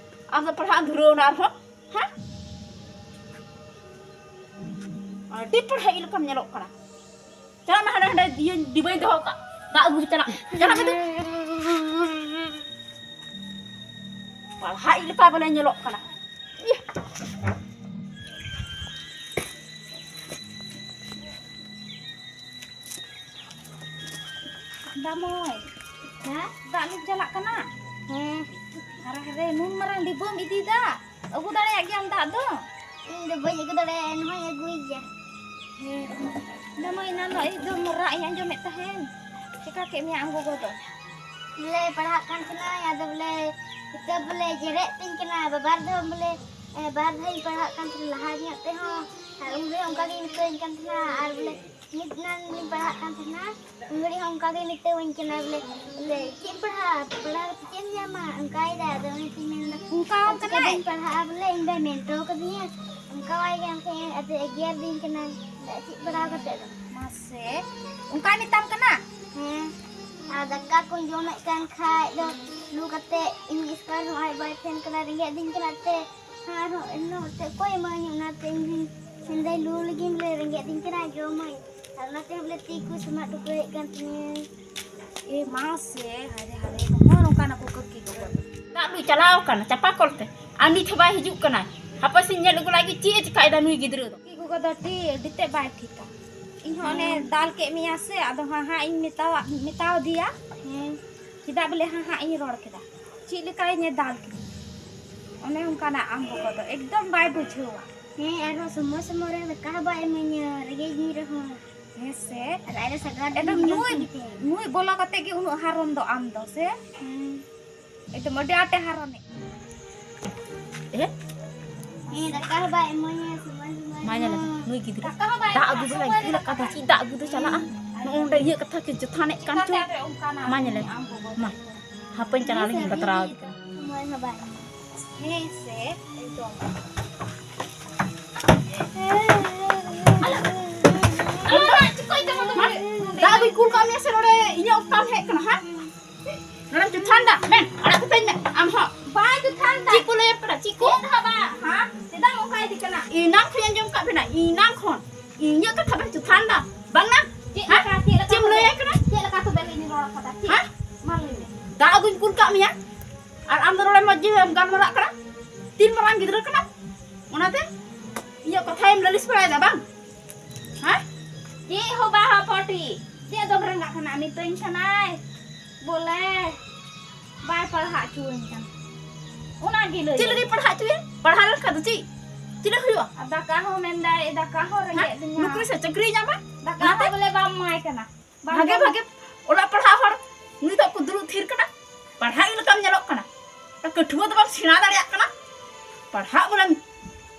ᱟᱢ ᱫᱚ ᱯᱟᱲᱦᱟᱜ ᱮᱢ ᱫᱷᱩᱨᱟᱹᱣ ᱮᱱᱟ ᱟᱨᱦᱚᱸ, ᱦᱮᱸ? ᱟᱹᱰᱤ ᱯᱟᱲᱦᱟᱜ ᱞᱮᱠᱟᱢ ᱧᱮᱞᱚᱜ ᱠᱟᱱᱟ᱾ ᱪᱟᱞᱟᱜ ᱢᱮ ᱦᱟᱸᱰᱮ, ᱦᱟᱸᱰᱮ ᱤᱭᱟᱹ ᱰᱤᱵᱟᱹᱧ ᱫᱚᱦᱚ ᱠᱟᱜ, ᱫᱟᱜ ᱟᱹᱜᱩ ᱪᱟᱞᱟᱜ, ᱪᱟᱞᱟᱜ ᱢᱮ ᱫᱩ᱾ ᱯᱟᱲᱦᱟᱜ ᱞᱮᱠᱟ ᱵᱚᱞᱮ ᱧᱮᱞᱚᱜ ᱠᱟᱱᱟ᱾ ᱤᱭᱟᱹ᱾ ᱫᱟᱢᱚᱭ᱾ ᱦᱮᱸ? ᱫᱟᱜ ᱞᱩ ᱪᱟᱞᱟᱜ ᱠᱟᱱᱟ? ᱦᱮᱸ᱾ ᱟᱨ ᱦᱟᱨᱮ, ᱱᱩᱱ ᱢᱟᱨᱟᱝ ᱰᱤᱵᱟᱹᱢ ᱤᱫᱤᱭᱮᱫᱟ? ᱟᱹᱜᱩ ᱫᱟᱲᱮᱭᱟᱜ ᱜᱮᱭᱟᱢ ᱫᱟᱜ ᱫᱚ? ᱤᱧ ᱫᱚ ᱵᱟᱹᱧ ᱟᱹᱜᱩ ᱫᱟᱲᱮᱭᱟᱜᱼᱟ, ᱮᱱᱦᱚᱸᱧ ᱟᱹᱜᱩᱭ ᱜᱮᱭᱟ᱾ ᱦᱮᱸ᱾ ᱫᱟᱢᱚᱭ, ᱮᱱᱟᱱ ᱫᱚ ᱮᱠᱫᱚᱢ ᱨᱟᱜ ᱤᱧ ᱟᱸᱡᱚᱢᱮᱫ ᱛᱟᱦᱮᱱ᱾ ᱪᱮᱠᱟ ᱠᱮᱫ ᱢᱮᱭᱟ ᱟᱢ ᱜᱚᱜᱚ ᱫᱚ? ᱵᱚᱞᱮ ᱯᱟᱲᱦᱟᱜ ᱠᱟᱱ ᱛᱟᱦᱮᱱᱟᱹᱧ, ᱟᱫᱚ ᱵᱚᱞᱮ ᱠᱤᱛᱟᱹᱵ ᱵᱚᱞᱮ ᱡᱮᱨᱮᱫ ᱛᱤᱧ ᱠᱟᱱᱟ, ᱵᱟᱵᱟᱨ ᱫᱷᱟᱣ ᱵᱚᱞᱮ, ᱮ, ᱵᱟᱨ ᱫᱷᱟᱣ ᱤᱧ ᱯᱟᱲᱦᱟᱜ ᱠᱟᱱ ᱛᱟᱦᱮᱱᱟ ᱞᱟᱦᱟ ᱧᱚᱜ ᱛᱮᱦᱚᱸ, ᱟᱨ ᱩᱱ ᱨᱮᱦᱚᱸ ᱚᱱᱠᱟ ᱜᱮ ᱢᱤᱛᱟᱹᱧ ᱠᱟᱱ ᱛᱟᱦᱮᱱᱟ, ᱟᱨ ᱵᱚᱞᱮ ᱢᱤᱫ ᱫᱤᱱ ᱞᱤᱧ ᱯᱟᱲᱦᱟᱜ ᱠᱟᱱ ᱛᱟᱦᱮᱱᱟ, ᱩᱱ ᱜᱷᱟᱹᱲᱤᱡ ᱦᱚᱸ ᱚᱱᱠᱟ ᱜᱮ ᱢᱤᱛᱟᱹᱣᱟᱹᱧ ᱠᱟᱱᱟ ᱵᱚᱞᱮ, ᱵᱚᱞᱮ ᱪᱮᱫ ᱮᱢ ᱯᱟᱲᱦᱟᱜᱼᱟ? ᱯᱟᱲᱦᱟᱣ ᱠᱟᱛᱮ ᱪᱮᱫ ᱮᱢ ᱧᱟᱢᱟ? ᱚᱱᱠᱟᱭ ᱫᱟᱭ᱾ ᱟᱫᱚ ᱚᱱᱟᱛᱤᱧ ᱢᱮᱱᱫᱟ, ᱚᱱᱠᱟ ᱟᱢ ᱟᱫᱚ ᱠᱟᱱᱟᱭ? ᱪᱤᱠᱟᱹᱛᱤᱧ ᱯᱟᱲᱦᱟᱜᱼᱟ ᱵᱚᱞᱮ, ᱤᱧ ᱵᱟᱭ ᱢᱮᱱ ᱦᱚᱴᱚ ᱠᱟᱫᱤᱧᱟ, ᱚᱱᱠᱟ ᱣᱟᱭ ᱜᱮ ᱟᱢ ᱴᱷᱮᱱ ᱟᱫᱚ ᱮᱜᱮᱨ ᱫᱤᱧ ᱠᱟᱱᱟᱭ, ᱪᱮᱫ ᱯᱟᱲᱦᱟᱣ ᱠᱟᱛᱮ ᱫᱚ? ᱢᱟᱥᱮ, ᱚᱱᱠᱟᱭ ᱢᱮᱛᱟᱢ ᱠᱟᱱᱟ? ᱦᱮᱸ, ᱟᱨ ᱫᱟᱠᱟ ᱠᱚᱧ ᱡᱚᱢᱮᱫ ᱠᱟᱱ ᱠᱷᱟᱡ ᱫᱚ ᱞᱩ ᱠᱟᱛᱮ ᱤᱧ ᱮᱥᱠᱟᱨ ᱦᱚᱸ ᱟᱡ ᱵᱟᱭ ᱛᱟᱦᱮᱱ ᱠᱟᱱᱟ, ᱨᱮᱸᱜᱮᱡ ᱫᱤᱧ ᱠᱟᱱᱟ ᱛᱮ, ᱟᱨᱦᱚᱸ ᱮᱱᱦᱚᱸ ᱮᱱᱛᱮᱫ ᱚᱠᱚᱭ ᱮᱢᱟᱹᱧᱟ? ᱚᱱᱟᱛᱮ ᱤᱧ ᱦᱚᱸᱧ ᱢᱮᱱᱫᱟᱹᱧ ᱞᱩ ᱞᱟᱹᱜᱤᱫ ᱵᱚᱞᱮ ᱨᱮᱸᱜᱮᱡ ᱫᱤᱧ ᱠᱟᱱᱟ, ᱡᱚᱢᱟᱹᱧ᱾ ᱟᱨ ᱚᱱᱟᱛᱮ ᱵᱚᱞᱮ ᱛᱤ ᱠᱚ ᱥᱟᱢᱟᱜ ᱴᱩᱠᱩᱡ ᱮᱫ ᱠᱟᱱ ᱛᱤᱧᱟᱹ᱾ ᱮ ᱢᱟ ᱥᱮ, ᱦᱟᱭᱨᱮ ᱦᱟᱭᱨᱮ, ᱱᱚᱜᱼᱚ ᱱᱚᱝᱠᱟᱱ ᱟᱠᱚ ᱠᱟᱹᱠᱤ ᱜᱚᱜᱚ ᱫᱚ᱾ ᱫᱟᱜ ᱞᱩᱭ ᱪᱟᱞᱟᱣ ᱟᱠᱟᱱᱟ ᱪᱟᱯᱟ ᱠᱚᱞ ᱛᱮ, ᱟᱨ ᱱᱤᱛ ᱦᱚᱸ ᱵᱟᱭ ᱦᱤᱡᱩᱜ ᱠᱟᱱᱟ᱾ ᱦᱟᱯᱮ ᱥᱮᱧ ᱧᱮᱞ ᱟᱹᱜᱩ ᱞᱟᱜ ᱜᱮ ᱪᱮᱫ ᱮ ᱪᱤᱠᱟᱭᱮᱫᱟ ᱱᱩᱭ ᱜᱤᱫᱽᱨᱟᱹ ᱫᱚ᱾ ᱠᱟᱹᱠᱤ ᱜᱚᱜᱚ ᱫᱚ ᱟᱹᱰᱤ, ᱟᱹᱰᱤ ᱛᱮᱫ ᱵᱟᱭ ᱴᱷᱤᱠᱟ᱾ ᱤᱧ ᱦᱚᱸ ᱚᱱᱮ ᱦᱮᱸ᱾ ᱫᱟᱞ ᱠᱮᱫ ᱢᱮᱭᱟ ᱥᱮ, ᱟᱫᱚ ᱦᱟᱸ ᱦᱟᱸ ᱤᱧ ᱢᱮᱛᱟᱣᱟᱜ, ᱢᱮᱛᱟᱣ ᱫᱮᱭᱟ᱾ ᱦᱮᱸ᱾ ᱪᱮᱫᱟᱜ ᱵᱚᱞᱮ ᱦᱟᱸ ᱦᱟᱸ ᱤᱧ ᱨᱚᱲ ᱠᱮᱫᱟ? ᱪᱮᱫ ᱞᱮᱠᱟᱭ ᱧᱮ ᱫᱟᱞ ᱠᱮᱫᱟ? ᱚᱱᱮ ᱚᱱᱠᱟᱱᱟᱜ ᱟᱢ ᱜᱚᱜᱚ ᱫᱚ ᱮᱠᱫᱚᱢ ᱵᱟᱭ ᱵᱩᱡᱷᱟᱹᱣᱟ᱾ ᱦᱮᱸ, ᱟᱨᱦᱚᱸ ᱥᱚᱢᱚᱭ ᱥᱚᱢᱚᱭ ᱨᱮ ᱫᱟᱠᱟ ᱦᱚᱸ ᱵᱟᱭ ᱤᱢᱟᱹᱧᱟ, ᱨᱮᱸᱜᱮᱡ ᱜᱤᱧ ᱨᱮᱦᱚᱸ᱾ ᱦᱮᱸ ᱥᱮ? ᱟᱨ ᱟᱡ ᱫᱚ ᱥᱟᱜᱟᱲ ᱮᱠᱫᱚᱢ ᱨᱮ ᱱᱩᱭ, ᱜᱤᱛᱤᱡ᱾ ᱱᱩᱭ ᱵᱚᱞᱚ ᱠᱟᱛᱮ ᱜᱮ ᱩᱱᱟᱹᱜ ᱦᱟᱨᱚᱱ ᱫᱚ ᱟᱢ ᱫᱚ ᱥᱮ? ᱦᱮᱸ᱾ ᱮᱠᱫᱚᱢ ᱟᱹᱰᱤ ᱟᱸᱴᱮ ᱦᱟᱨᱚᱱᱮ᱾ ᱮ? ᱦᱮᱸ, ᱫᱟᱠᱟ ᱦᱚᱸ ᱵᱟᱭ ᱤᱢᱟᱹᱧᱟ ᱥᱚᱢᱚᱭ ᱥᱚᱢᱚᱭ᱾ ᱢᱟ ᱧᱮᱞ ᱢᱮ, ᱱᱩᱭ ᱜᱤᱫᱽᱨᱟᱹ ᱫᱟᱜ ᱟᱹᱜᱩ ᱫᱚ ᱵᱟᱭ ᱤᱫᱤ ᱞᱮᱫ ᱠᱟᱱ ᱫᱚ, ᱪᱮᱫ ᱫᱟᱜ ᱟᱹᱜᱩ ᱫᱚ ᱪᱟᱞᱟᱜᱼᱟ? ᱱᱚᱜᱼᱚ ᱱᱚᱰᱮ ᱤᱧᱟᱹᱜ ᱠᱟᱛᱷᱟ ᱠᱚ ᱡᱚᱛᱷᱟᱱᱮᱫ ᱠᱟᱱ ᱪᱚ᱾ ᱢᱟ ᱧᱮᱞ ᱢᱮ, ᱢᱟ ᱦᱟᱯᱮᱧ ᱪᱟᱞᱟᱣ ᱞᱮᱱ ᱵᱟᱛᱨᱟᱣ ᱜᱮ ᱠᱟᱱᱟ᱾ ᱦᱮᱸ ᱥᱮ, ᱮᱠᱫᱚᱢ᱾ ᱫᱟᱜ ᱫᱚᱧ ᱠᱩᱞ ᱠᱟᱜ ᱢᱮᱭᱟ ᱥᱮ ᱱᱚᱰᱮ ᱤᱧᱟᱹᱜ ᱚᱠᱛᱟᱢ ᱦᱮᱡ ᱠᱟᱱᱟ, ᱦᱮᱸ? ᱱᱚᱰᱮᱢ ᱪᱩᱛᱷᱟᱱ ᱫᱟ? ᱢᱮᱱ, ᱟᱲᱟᱜ ᱠᱟᱹᱛᱟᱹᱧ ᱢᱮ, ᱟᱢ ᱦᱚᱸ᱾ ᱵᱟᱭ ᱪᱩᱛᱷᱟᱱ ᱫᱟ᱾ ᱪᱮᱫ ᱠᱚ ᱞᱟᱹᱭᱟᱢ ᱠᱟᱱᱟ? ᱪᱮᱫ ᱠᱚ? ᱪᱮᱫ ᱦᱚᱸ ᱵᱟᱝ, ᱦᱮᱸ? ᱪᱮᱫᱟᱜ ᱚᱱᱠᱟ ᱤᱫᱤ ᱠᱟᱱᱟ? ᱮᱱᱟᱝ ᱠᱷᱚᱱ ᱟᱸᱡᱚᱢ ᱠᱟᱜ ᱵᱮᱱᱟ, ᱮᱱᱟᱝ ᱠᱷᱚᱱ᱾ ᱤᱧᱟᱹᱜ ᱠᱟᱛᱷᱟ ᱵᱮᱱ ᱪᱩᱛᱷᱟᱱ ᱫᱟ, ᱵᱟᱝ ᱱᱟ? ᱪᱮᱫ ᱦᱮᱸ? ᱞᱮᱠᱟ, ᱪᱮᱫ ᱞᱮᱠᱟ ᱪᱮᱫ ᱮᱢ ᱛᱚᱵᱮ? ᱞᱟᱹᱭᱟᱭ ᱠᱟᱱᱟ? ᱪᱮᱫ ᱞᱮᱠᱟ ᱛᱚᱵᱮ ᱞᱤᱧ ᱨᱚᱲ ᱠᱟᱫᱟ? ᱪᱮᱫ? ᱦᱮᱸ? ᱢᱟ ᱞᱟᱹᱭ ᱢᱮ᱾ ᱫᱟᱜ ᱟᱹᱜᱩᱧ ᱠᱩᱞ ᱠᱟᱜ ᱢᱮᱭᱟ, ᱟᱨ ᱟᱢ ᱫᱚ ᱱᱚᱰᱮ ᱢᱚᱡᱽ ᱜᱮᱢ ᱜᱟᱞᱢᱟᱨᱟᱜ ᱠᱟᱱᱟ᱾ ᱛᱤᱱ ᱢᱟᱨᱟᱝ ᱜᱤᱫᱽᱨᱟᱹ ᱠᱟᱱᱟ, ᱚᱱᱟᱛᱮ ᱤᱧᱟᱹᱜ ᱠᱟᱛᱷᱟᱭᱮᱢ ᱞᱟᱹᱞᱤᱥ ᱵᱟᱲᱟᱭᱮᱫᱟ, ᱵᱟᱝ? ᱦᱮᱸ? ᱪᱮᱫ ᱦᱚᱸ ᱵᱟᱝ ᱦᱚᱯᱚᱱᱴᱤ, ᱪᱮᱫ ᱫᱚᱢ ᱨᱟᱸᱜᱟᱜ ᱠᱟᱱᱟ? ᱢᱤᱛᱟᱹᱧ ᱠᱟᱱᱟᱭ ᱵᱚᱞᱮ ᱵᱟᱭ ᱯᱟᱲᱦᱟᱣ ᱦᱚᱪᱚᱣᱟᱹᱧ ᱠᱟᱱᱟ, ᱚᱱᱟ ᱜᱮ ᱞᱟᱹᱭ᱾ ᱪᱮᱫ ᱞᱟᱹᱜᱤᱫ ᱯᱟᱲᱦᱟᱣ ᱦᱚᱪᱚᱭᱟ? ᱯᱟᱲᱦᱟᱣ ᱞᱮᱱᱠᱷᱟᱱ ᱫᱚ ᱪᱮᱫ, ᱪᱮᱫ ᱦᱩᱭᱩᱜᱼᱟ? ᱟᱨ ᱫᱟᱠᱟ ᱦᱚᱸ ᱢᱮᱱᱫᱟᱭ, ᱫᱟᱠᱟ ᱦᱚᱸ ᱨᱮᱸᱜᱮᱡ ᱦᱮᱸ? ᱞᱤᱧᱟ᱾ ᱱᱩᱠᱨᱤ ᱥᱮ ᱪᱟᱹᱠᱨᱤᱭ ᱧᱟᱢᱟ? ᱫᱟᱠᱟ ᱚᱱᱟᱛᱮ ᱦᱚᱸ ᱵᱚᱞᱮ ᱵᱟᱢ ᱮᱢᱟᱭ ᱠᱟᱱᱟ᱾ ᱵᱟᱝ ᱵᱷᱟᱜᱮ ᱜᱟᱱᱚᱜ᱾ ᱵᱷᱟᱜᱮ ᱚᱞᱚᱜ ᱯᱟᱲᱦᱟᱣ ᱦᱚᱲ ᱱᱩᱭ ᱫᱚ ᱠᱚ ᱫᱩᱲᱩᱵ ᱛᱷᱤᱨ ᱠᱟᱱᱟ, ᱯᱟᱲᱦᱟᱜ ᱞᱮᱠᱟᱢ ᱧᱮᱞᱚᱜ ᱠᱟᱱᱟ᱾ ᱯᱟᱹᱴᱷᱩᱣᱟᱹ ᱫᱚ ᱵᱟᱢ ᱥᱮᱬᱟ ᱫᱟᱲᱮᱭᱟᱜ ᱠᱟᱱᱟ, ᱯᱟᱲᱦᱟᱜ ᱵᱚᱞᱮᱢ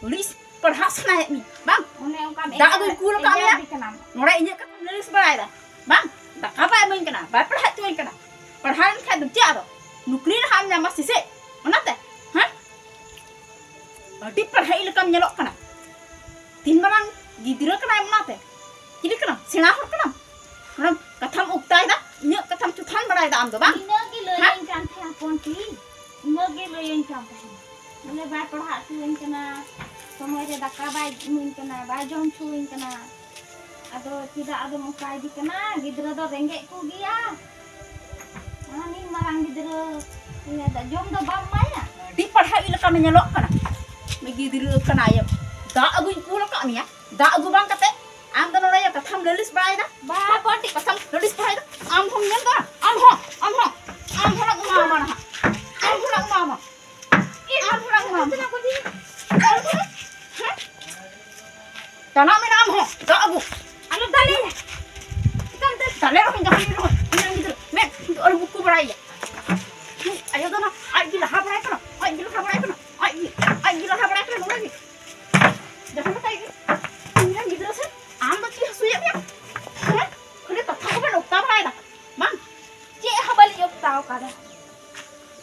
ᱟᱹᱲᱤᱥ, ᱯᱟᱲᱦᱟᱜ ᱥᱟᱱᱟᱭᱮᱫ ᱢᱮᱭᱟ, ᱵᱟᱝ? ᱚᱱᱮ ᱚᱱᱠᱟᱢ ᱫᱟᱜ ᱮᱜᱮᱨ-, ᱫᱚᱧ ᱠᱩᱞ ᱟᱠᱟᱫ ᱢᱮᱭᱟ, ᱮᱜᱮᱨᱮᱫᱤ ᱠᱟᱱᱟᱢ᱾ ᱱᱚᱰᱮ ᱤᱧᱟᱹᱜ ᱠᱟᱛᱷᱟᱢ ᱞᱟᱹᱞᱤᱥ ᱵᱟᱲᱟᱭᱮᱫᱟ, ᱵᱟᱝ? ᱫᱟᱠᱟ ᱵᱟᱭ ᱤᱢᱟᱹᱧ ᱠᱟᱱᱟ, ᱵᱟᱭ ᱯᱟᱲᱦᱟᱣ ᱦᱚᱪᱚᱣᱟᱹᱧ ᱠᱟᱱᱟ᱾ ᱯᱟᱲᱦᱟᱣ ᱞᱮᱱᱠᱷᱟᱱ ᱫᱚ ᱪᱮᱫ ᱟᱫᱚ? ᱱᱩᱠᱨᱤ ᱨᱮᱦᱟᱸᱜ ᱮᱢ ᱧᱟᱢᱟ ᱥᱮ ᱪᱮᱫ? ᱚᱱᱟᱛᱮ, ᱦᱮᱸ? ᱟᱹᱰᱤ ᱯᱟᱲᱦᱟᱜ ᱞᱮᱠᱟᱢ ᱧᱮᱞᱚᱜ ᱠᱟᱱᱟ᱾ ᱛᱤᱱ ᱢᱟᱨᱟᱝ ᱜᱤᱫᱽᱨᱟᱹ ᱠᱟᱱᱟᱭ ᱚᱱᱟᱛᱮ? ᱪᱤᱞᱤ ᱠᱟᱱᱟᱢ? ᱥᱮᱬᱟ ᱦᱚᱲ ᱠᱟᱱᱟᱢ? ᱚᱱᱟ ᱠᱟᱛᱷᱟᱢ ᱩᱠᱛᱟᱭᱮᱫᱟ, ᱤᱧᱟᱹᱜ ᱠᱟᱛᱷᱟᱢ ᱪᱩᱛᱷᱟᱱ ᱵᱟᱲᱟᱭᱮᱫᱟ ᱟᱢ ᱫᱚ, ᱵᱟᱝ? ᱤᱱᱟᱹ ᱜᱮ ᱞᱟᱹᱭᱟᱹᱧ ᱦᱮᱸ? ᱠᱟᱱ ᱛᱟᱦᱮᱸ ᱦᱚᱯᱚᱱ ᱴᱤ, ᱤᱱᱟᱹ ᱜᱮ ᱞᱟᱹᱭᱟᱹᱧ ᱠᱟᱱ ᱛᱟᱦᱮᱸ᱾ ᱵᱚᱞᱮ ᱵᱟᱭ ᱯᱟᱲᱦᱟᱣ ᱦᱚᱪᱚᱣᱟᱹᱧ ᱠᱟᱱᱟ, ᱥᱚᱢᱚᱭ ᱨᱮ ᱫᱟᱠᱟ ᱵᱟᱭ ᱤᱢᱟᱹᱧ ᱠᱟᱱᱟ, ᱵᱟᱭ ᱡᱚᱢ ᱦᱚᱪᱚᱣᱟᱹᱧ ᱠᱟᱱᱟ᱾ ᱟᱫᱚ ᱪᱮᱫᱟᱜ ᱟᱫᱚᱢ ᱚᱱᱠᱟ ᱤᱫᱤ ᱠᱟᱱᱟ? ᱜᱤᱫᱽᱨᱟᱹ ᱫᱚ ᱨᱮᱸᱜᱮᱡ ᱠᱚ ᱜᱮᱭᱟ᱾ ᱟᱨ ᱢᱤᱫ ᱢᱟᱨᱟᱝ ᱜᱤᱫᱽᱨᱟᱹ ᱤᱭᱟᱹ ᱫᱚ ᱡᱚᱢ ᱫᱚ ᱵᱟᱢ ᱮᱢᱟᱭᱟ? ᱟᱹᱰᱤ ᱯᱟᱲᱦᱟᱜ ᱞᱮᱠᱟ ᱧᱮᱞᱚᱜ ᱠᱟᱱᱟ᱾ ᱢᱤᱫ ᱜᱤᱫᱽᱨᱟᱹ ᱠᱟᱱᱟᱭᱮᱢ᱾ ᱫᱟᱜ ᱟᱹᱜᱩᱧ ᱠᱩᱞ ᱟᱠᱟᱫ ᱢᱮᱭᱟ, ᱫᱟᱜ ᱟᱹᱜᱩ ᱵᱟᱝ ᱠᱟᱛᱮ ᱟᱢ ᱫᱚ ᱱᱚᱰᱮ ᱠᱟᱛᱷᱟᱢ ᱞᱟᱹᱞᱤᱥ ᱵᱟᱲᱟᱭᱮᱫᱟ᱾ ᱵᱟ, ᱯᱟᱹᱴᱤ᱾ ᱠᱟᱛᱷᱟᱢ ᱞᱟᱹᱞᱤᱥ ᱵᱟᱲᱟᱭᱮᱫᱟ᱾ ᱟᱢ ᱦᱚᱸᱢ ᱧᱮᱞ ᱫᱟ, ᱟᱢ ᱦᱚᱸ, ᱟᱢ ᱦᱚᱸ, ᱟᱢ ᱦᱚᱸ ᱞᱟᱝ ᱮᱢᱟᱢᱟ ᱱᱟᱦᱟᱜ, ᱟᱢ ᱦᱚᱸ ᱞᱟᱝ ᱮᱢᱟᱢᱟ᱾ ᱟᱢ ᱦᱚᱸ ᱞᱟᱝ ᱮᱢᱟᱢᱟ᱾ ᱟᱢ ᱦᱚᱸ? ᱦᱮᱸ? ᱪᱟᱞᱟᱜ ᱢᱮ ᱟᱢ ᱦᱚᱸ, ᱫᱟᱜ ᱟᱹᱜᱩ᱾ ᱟᱞᱚᱢ ᱫᱟᱞᱮᱧᱟ᱾ ᱪᱤᱠᱟᱹᱢ ᱫᱟᱞ-, ᱫᱟᱞᱮ ᱨᱮᱦᱚᱸ ᱡᱟᱦᱟᱸᱭ ᱜᱮ ᱨᱮᱦᱚᱸ, ᱤᱧᱟᱹᱜ ᱜᱤᱫᱽᱨᱟᱹ, ᱢᱮ, ᱤᱧ ᱫᱚ ᱟᱞᱚ ᱵᱩᱠᱩ ᱵᱟᱲᱟᱭᱮᱭᱟ᱾ ᱦᱮᱸ, ᱟᱭᱳ ᱫᱚ ᱱᱟ, ᱟᱡ ᱜᱮ ᱞᱟᱦᱟ ᱵᱟᱲᱟᱭ ᱠᱟᱱᱟ, ᱟᱡ ᱜᱮ ᱞᱟᱦᱟ ᱵᱟᱲᱟᱭ ᱠᱟᱱᱟ, ᱟᱡ ᱜᱮ, ᱟᱡ ᱜᱮ ᱞᱟᱦᱟ ᱵᱟᱲᱟᱭ ᱠᱟᱱᱟ, ᱱᱚᱰᱮ ᱜᱮ᱾ ᱡᱟᱦᱟᱸ ᱞᱮᱠᱟ ᱜᱮ᱾ ᱚᱠᱟᱨᱮ?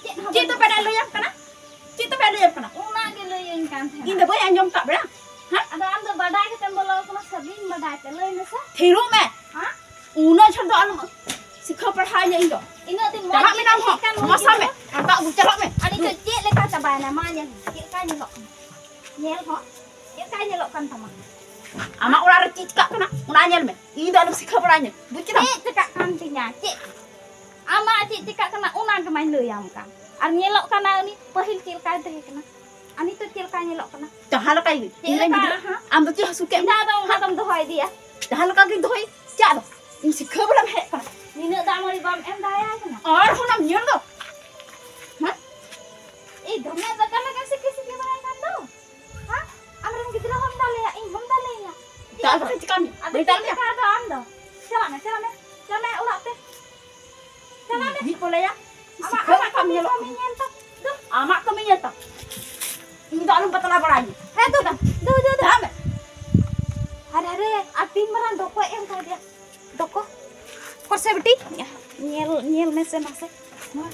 ᱪᱮᱫ ᱦᱚᱸ ᱪᱮᱫ ᱵᱟᱹᱱᱩᱜ᱾ ᱛᱚᱯᱮ ᱞᱟᱹᱭᱟᱢ ᱠᱟᱱᱟ? ᱪᱮᱫ ᱛᱚᱯᱮ ᱞᱟᱹᱭᱟᱢ ᱠᱟᱱᱟ? ᱚᱱᱟ ᱜᱮ ᱞᱟᱹᱭᱟᱹᱧ ᱠᱟᱱ ᱛᱟᱦᱮᱱᱟ᱾ ᱤᱧ ᱫᱚ ᱵᱟᱹᱧ ᱟᱸᱡᱚᱢ ᱠᱟᱜ ᱵᱮᱲᱟ᱾ ᱦᱮᱸ? ᱟᱫᱚ ᱟᱢ ᱫᱚ ᱵᱟᱰᱟᱭ ᱠᱟᱛᱮᱢ ᱵᱚᱞᱚ ᱟᱠᱟᱱᱟ ᱥᱮ ᱵᱤᱱ ᱵᱟᱰᱟᱭ ᱛᱮ? ᱞᱟᱹᱭ ᱢᱮᱥᱮ᱾ ᱛᱷᱤᱨᱚᱜ ᱢᱮ᱾ ᱦᱮᱸ? ᱩᱱᱟᱹᱜ ᱡᱷᱟᱹᱞ ᱫᱚ ᱟᱞᱚᱢ ᱥᱤᱠᱷᱟᱹᱣ ᱯᱟᱲᱦᱟᱣ ᱤᱧᱟ ᱤᱧ ᱫᱚ᱾ ᱤᱱᱟᱹᱜ ᱫᱤᱱ ᱢᱚᱡᱽ ᱪᱟᱞᱟᱜ ᱜᱮ ᱢᱮ ᱱᱟᱢ ᱛᱟᱦᱮᱸ ᱦᱚᱸ᱾ ᱠᱟᱱ ᱢᱚᱡᱽ ᱢᱟᱥᱟ ᱜᱮ᱾ ᱢᱮ᱾ ᱟᱨ ᱫᱟᱜ ᱟᱹᱜᱩ ᱪᱟᱞᱟᱜ ᱢᱮ᱾ ᱟᱨ ᱱᱤᱛᱚᱜ ᱪᱮᱫ ᱞᱮᱠᱟ ᱪᱟᱵᱟᱭᱮᱱᱟ? ᱢᱟ ᱧᱮᱞ ᱢᱮ᱾ ᱪᱮᱫ ᱞᱮᱠᱟᱭ ᱧᱮᱞᱚᱜ ᱠᱟᱱᱟ? ᱧᱮᱞ ᱦᱚᱸ᱾ ᱪᱮᱫ ᱞᱮᱠᱟᱭ ᱧᱮᱞᱚᱜ ᱠᱟᱱ ᱛᱟᱢᱟ? ᱟᱢᱟᱜ ᱚᱲᱟᱜ ᱨᱮ ᱪᱮᱫ ᱪᱤᱠᱟᱜ ᱠᱟᱱᱟ ᱚᱱᱟ ᱧᱮᱞ ᱢᱮ᱾ ᱤᱧ ᱫᱚ ᱟᱞᱚᱢ ᱥᱤᱠᱷᱟᱹᱣ ᱵᱟᱲᱟᱧᱟ᱾ ᱵᱩᱡ ᱠᱮᱫᱟᱢ? ᱪᱮᱫ ᱪᱤᱠᱟᱜ ᱠᱟᱱ ᱛᱤᱧᱟ? ᱪᱮᱫ? ᱟᱢᱟᱜ ᱪᱮᱫ ᱪᱤᱠᱟᱜ ᱠᱟᱱᱟ ᱚᱱᱟ ᱜᱮ ᱢᱟᱧ ᱞᱟᱹᱭᱟᱢ ᱠᱟᱱ᱾ ᱟᱨ ᱧᱮᱞᱚᱜ ᱠᱟᱱᱟ ᱩᱱᱤ ᱯᱟᱹᱦᱤᱞ ᱪᱮᱫ ᱞᱮᱠᱟᱭ ᱛᱟᱦᱮᱸ ᱠᱟᱱᱟ᱾ ᱟᱨ ᱱᱤᱛᱚᱜ ᱪᱮᱫ ᱞᱮᱠᱟᱭ ᱧᱮᱞᱚᱜ ᱠᱟᱱᱟ? ᱡᱟᱦᱟᱸ ᱞᱮᱠᱟᱭ ᱜᱮ᱾ ᱪᱮᱫ ᱤᱧ ᱨᱮᱱ ᱞᱮᱠᱟ? ᱜᱤᱫᱽᱨᱟᱹ ᱦᱮᱸ? ᱟᱢ ᱫᱚ ᱪᱮᱫ ᱦᱟᱹᱥᱩ ᱠᱮᱫ ᱤᱧ ᱫᱚ ᱢᱮᱭᱟ? ᱟᱫᱚ ᱚᱱᱠᱟ ᱦᱮᱸ? ᱫᱚᱢ ᱫᱚᱦᱚ ᱤᱫᱤᱭᱟ᱾ ᱡᱟᱦᱟᱸ ᱞᱮᱠᱟ ᱜᱤᱧ ᱫᱚᱦᱚᱭ᱾ ᱪᱮᱫ ᱟᱫᱚ? ᱤᱧ ᱥᱤᱠᱷᱟᱹᱣ ᱵᱟᱞᱟᱢ ᱦᱮᱡ ᱠᱟᱱᱟ᱾ ᱱᱤᱱᱟᱹᱜ ᱫᱟᱜ ᱢᱟᱹᱲᱤ ᱵᱟᱢ ᱮᱢ ᱫᱟᱲᱮᱭᱟᱭ ᱠᱟᱱᱟ᱾ ᱟᱨ ᱦᱚᱸ ᱱᱟᱢ ᱧᱮᱞ ᱫᱚ᱾ ᱦᱮᱸ? ᱮᱭ ᱫᱚᱢᱮ ᱫᱟᱠᱟ ᱞᱟᱜᱟ ᱥᱤᱠᱤ ᱥᱤᱠᱤ ᱵᱟᱲᱟᱭ ᱠᱟᱱ ᱫᱚ᱾ ᱦᱮᱸ? ᱟᱢᱨᱮᱱ ᱜᱤᱫᱽᱨᱟᱹ ᱦᱚᱸᱢ ᱫᱟᱞᱮᱭᱟ, ᱤᱧ ᱦᱚᱸᱢ ᱫᱟᱞᱮᱭᱟ᱾ ᱫᱟᱞ ᱠᱟᱛᱮ ᱪᱤᱠᱟᱹᱢ? ᱟᱫᱚ ᱵᱟᱹᱧ ᱪᱮᱫ ᱫᱟᱞ ᱢᱮᱭᱟ᱾ ᱞᱮᱠᱟ ᱟᱫᱚ ᱟᱢ ᱫᱚ? ᱪᱟᱞᱟᱜ ᱢᱮ, ᱪᱟᱞᱟᱜ ᱢᱮ, ᱪᱟᱞᱟᱜ ᱢᱮ ᱚᱲᱟᱜ ᱛᱮ᱾ ᱪᱟᱞᱟᱜ ᱢᱮ᱾ ᱢᱤᱫ ᱠᱚ ᱞᱟᱹᱭᱟ, ᱟᱢᱟᱜ, ᱥᱤᱠᱷᱟᱹᱣ ᱟᱢᱟᱜ ᱠᱟᱢ ᱠᱟᱹᱢᱤ ᱧᱮᱞᱚᱜ ᱠᱟᱹᱢᱤ ᱠᱟᱱᱟ᱾ ᱧᱮᱞ ᱛᱟᱢ᱾ ᱫᱩ᱾ ᱟᱢᱟᱜ ᱠᱟᱹᱢᱤ ᱧᱮᱞ ᱛᱟᱢ᱾ ᱤᱧ ᱫᱚ ᱟᱞᱚᱢ ᱵᱟᱛᱞᱟ ᱵᱟᱲᱟᱭᱤᱧᱟ᱾ ᱦᱮᱸ, ᱫᱩ, ᱫᱩ, ᱫᱩ, ᱫᱩ᱾ ᱪᱟᱞᱟᱜ ᱢᱮ᱾ ᱟᱨᱮ, ᱟᱨᱮ, ᱟᱨ ᱛᱤᱱ ᱢᱟᱨᱟᱝ ᱰᱚᱠᱚᱡ ᱮᱢ ᱠᱟᱣᱫᱮᱭᱟ? ᱰᱚᱠᱚ᱾ ᱠᱚᱨᱥᱮ ᱵᱤᱴᱤ, ᱧᱮᱞ, ᱧᱮᱞ ᱢᱮᱥᱮ ᱢᱟᱥᱮ᱾ ᱱᱚᱣᱟ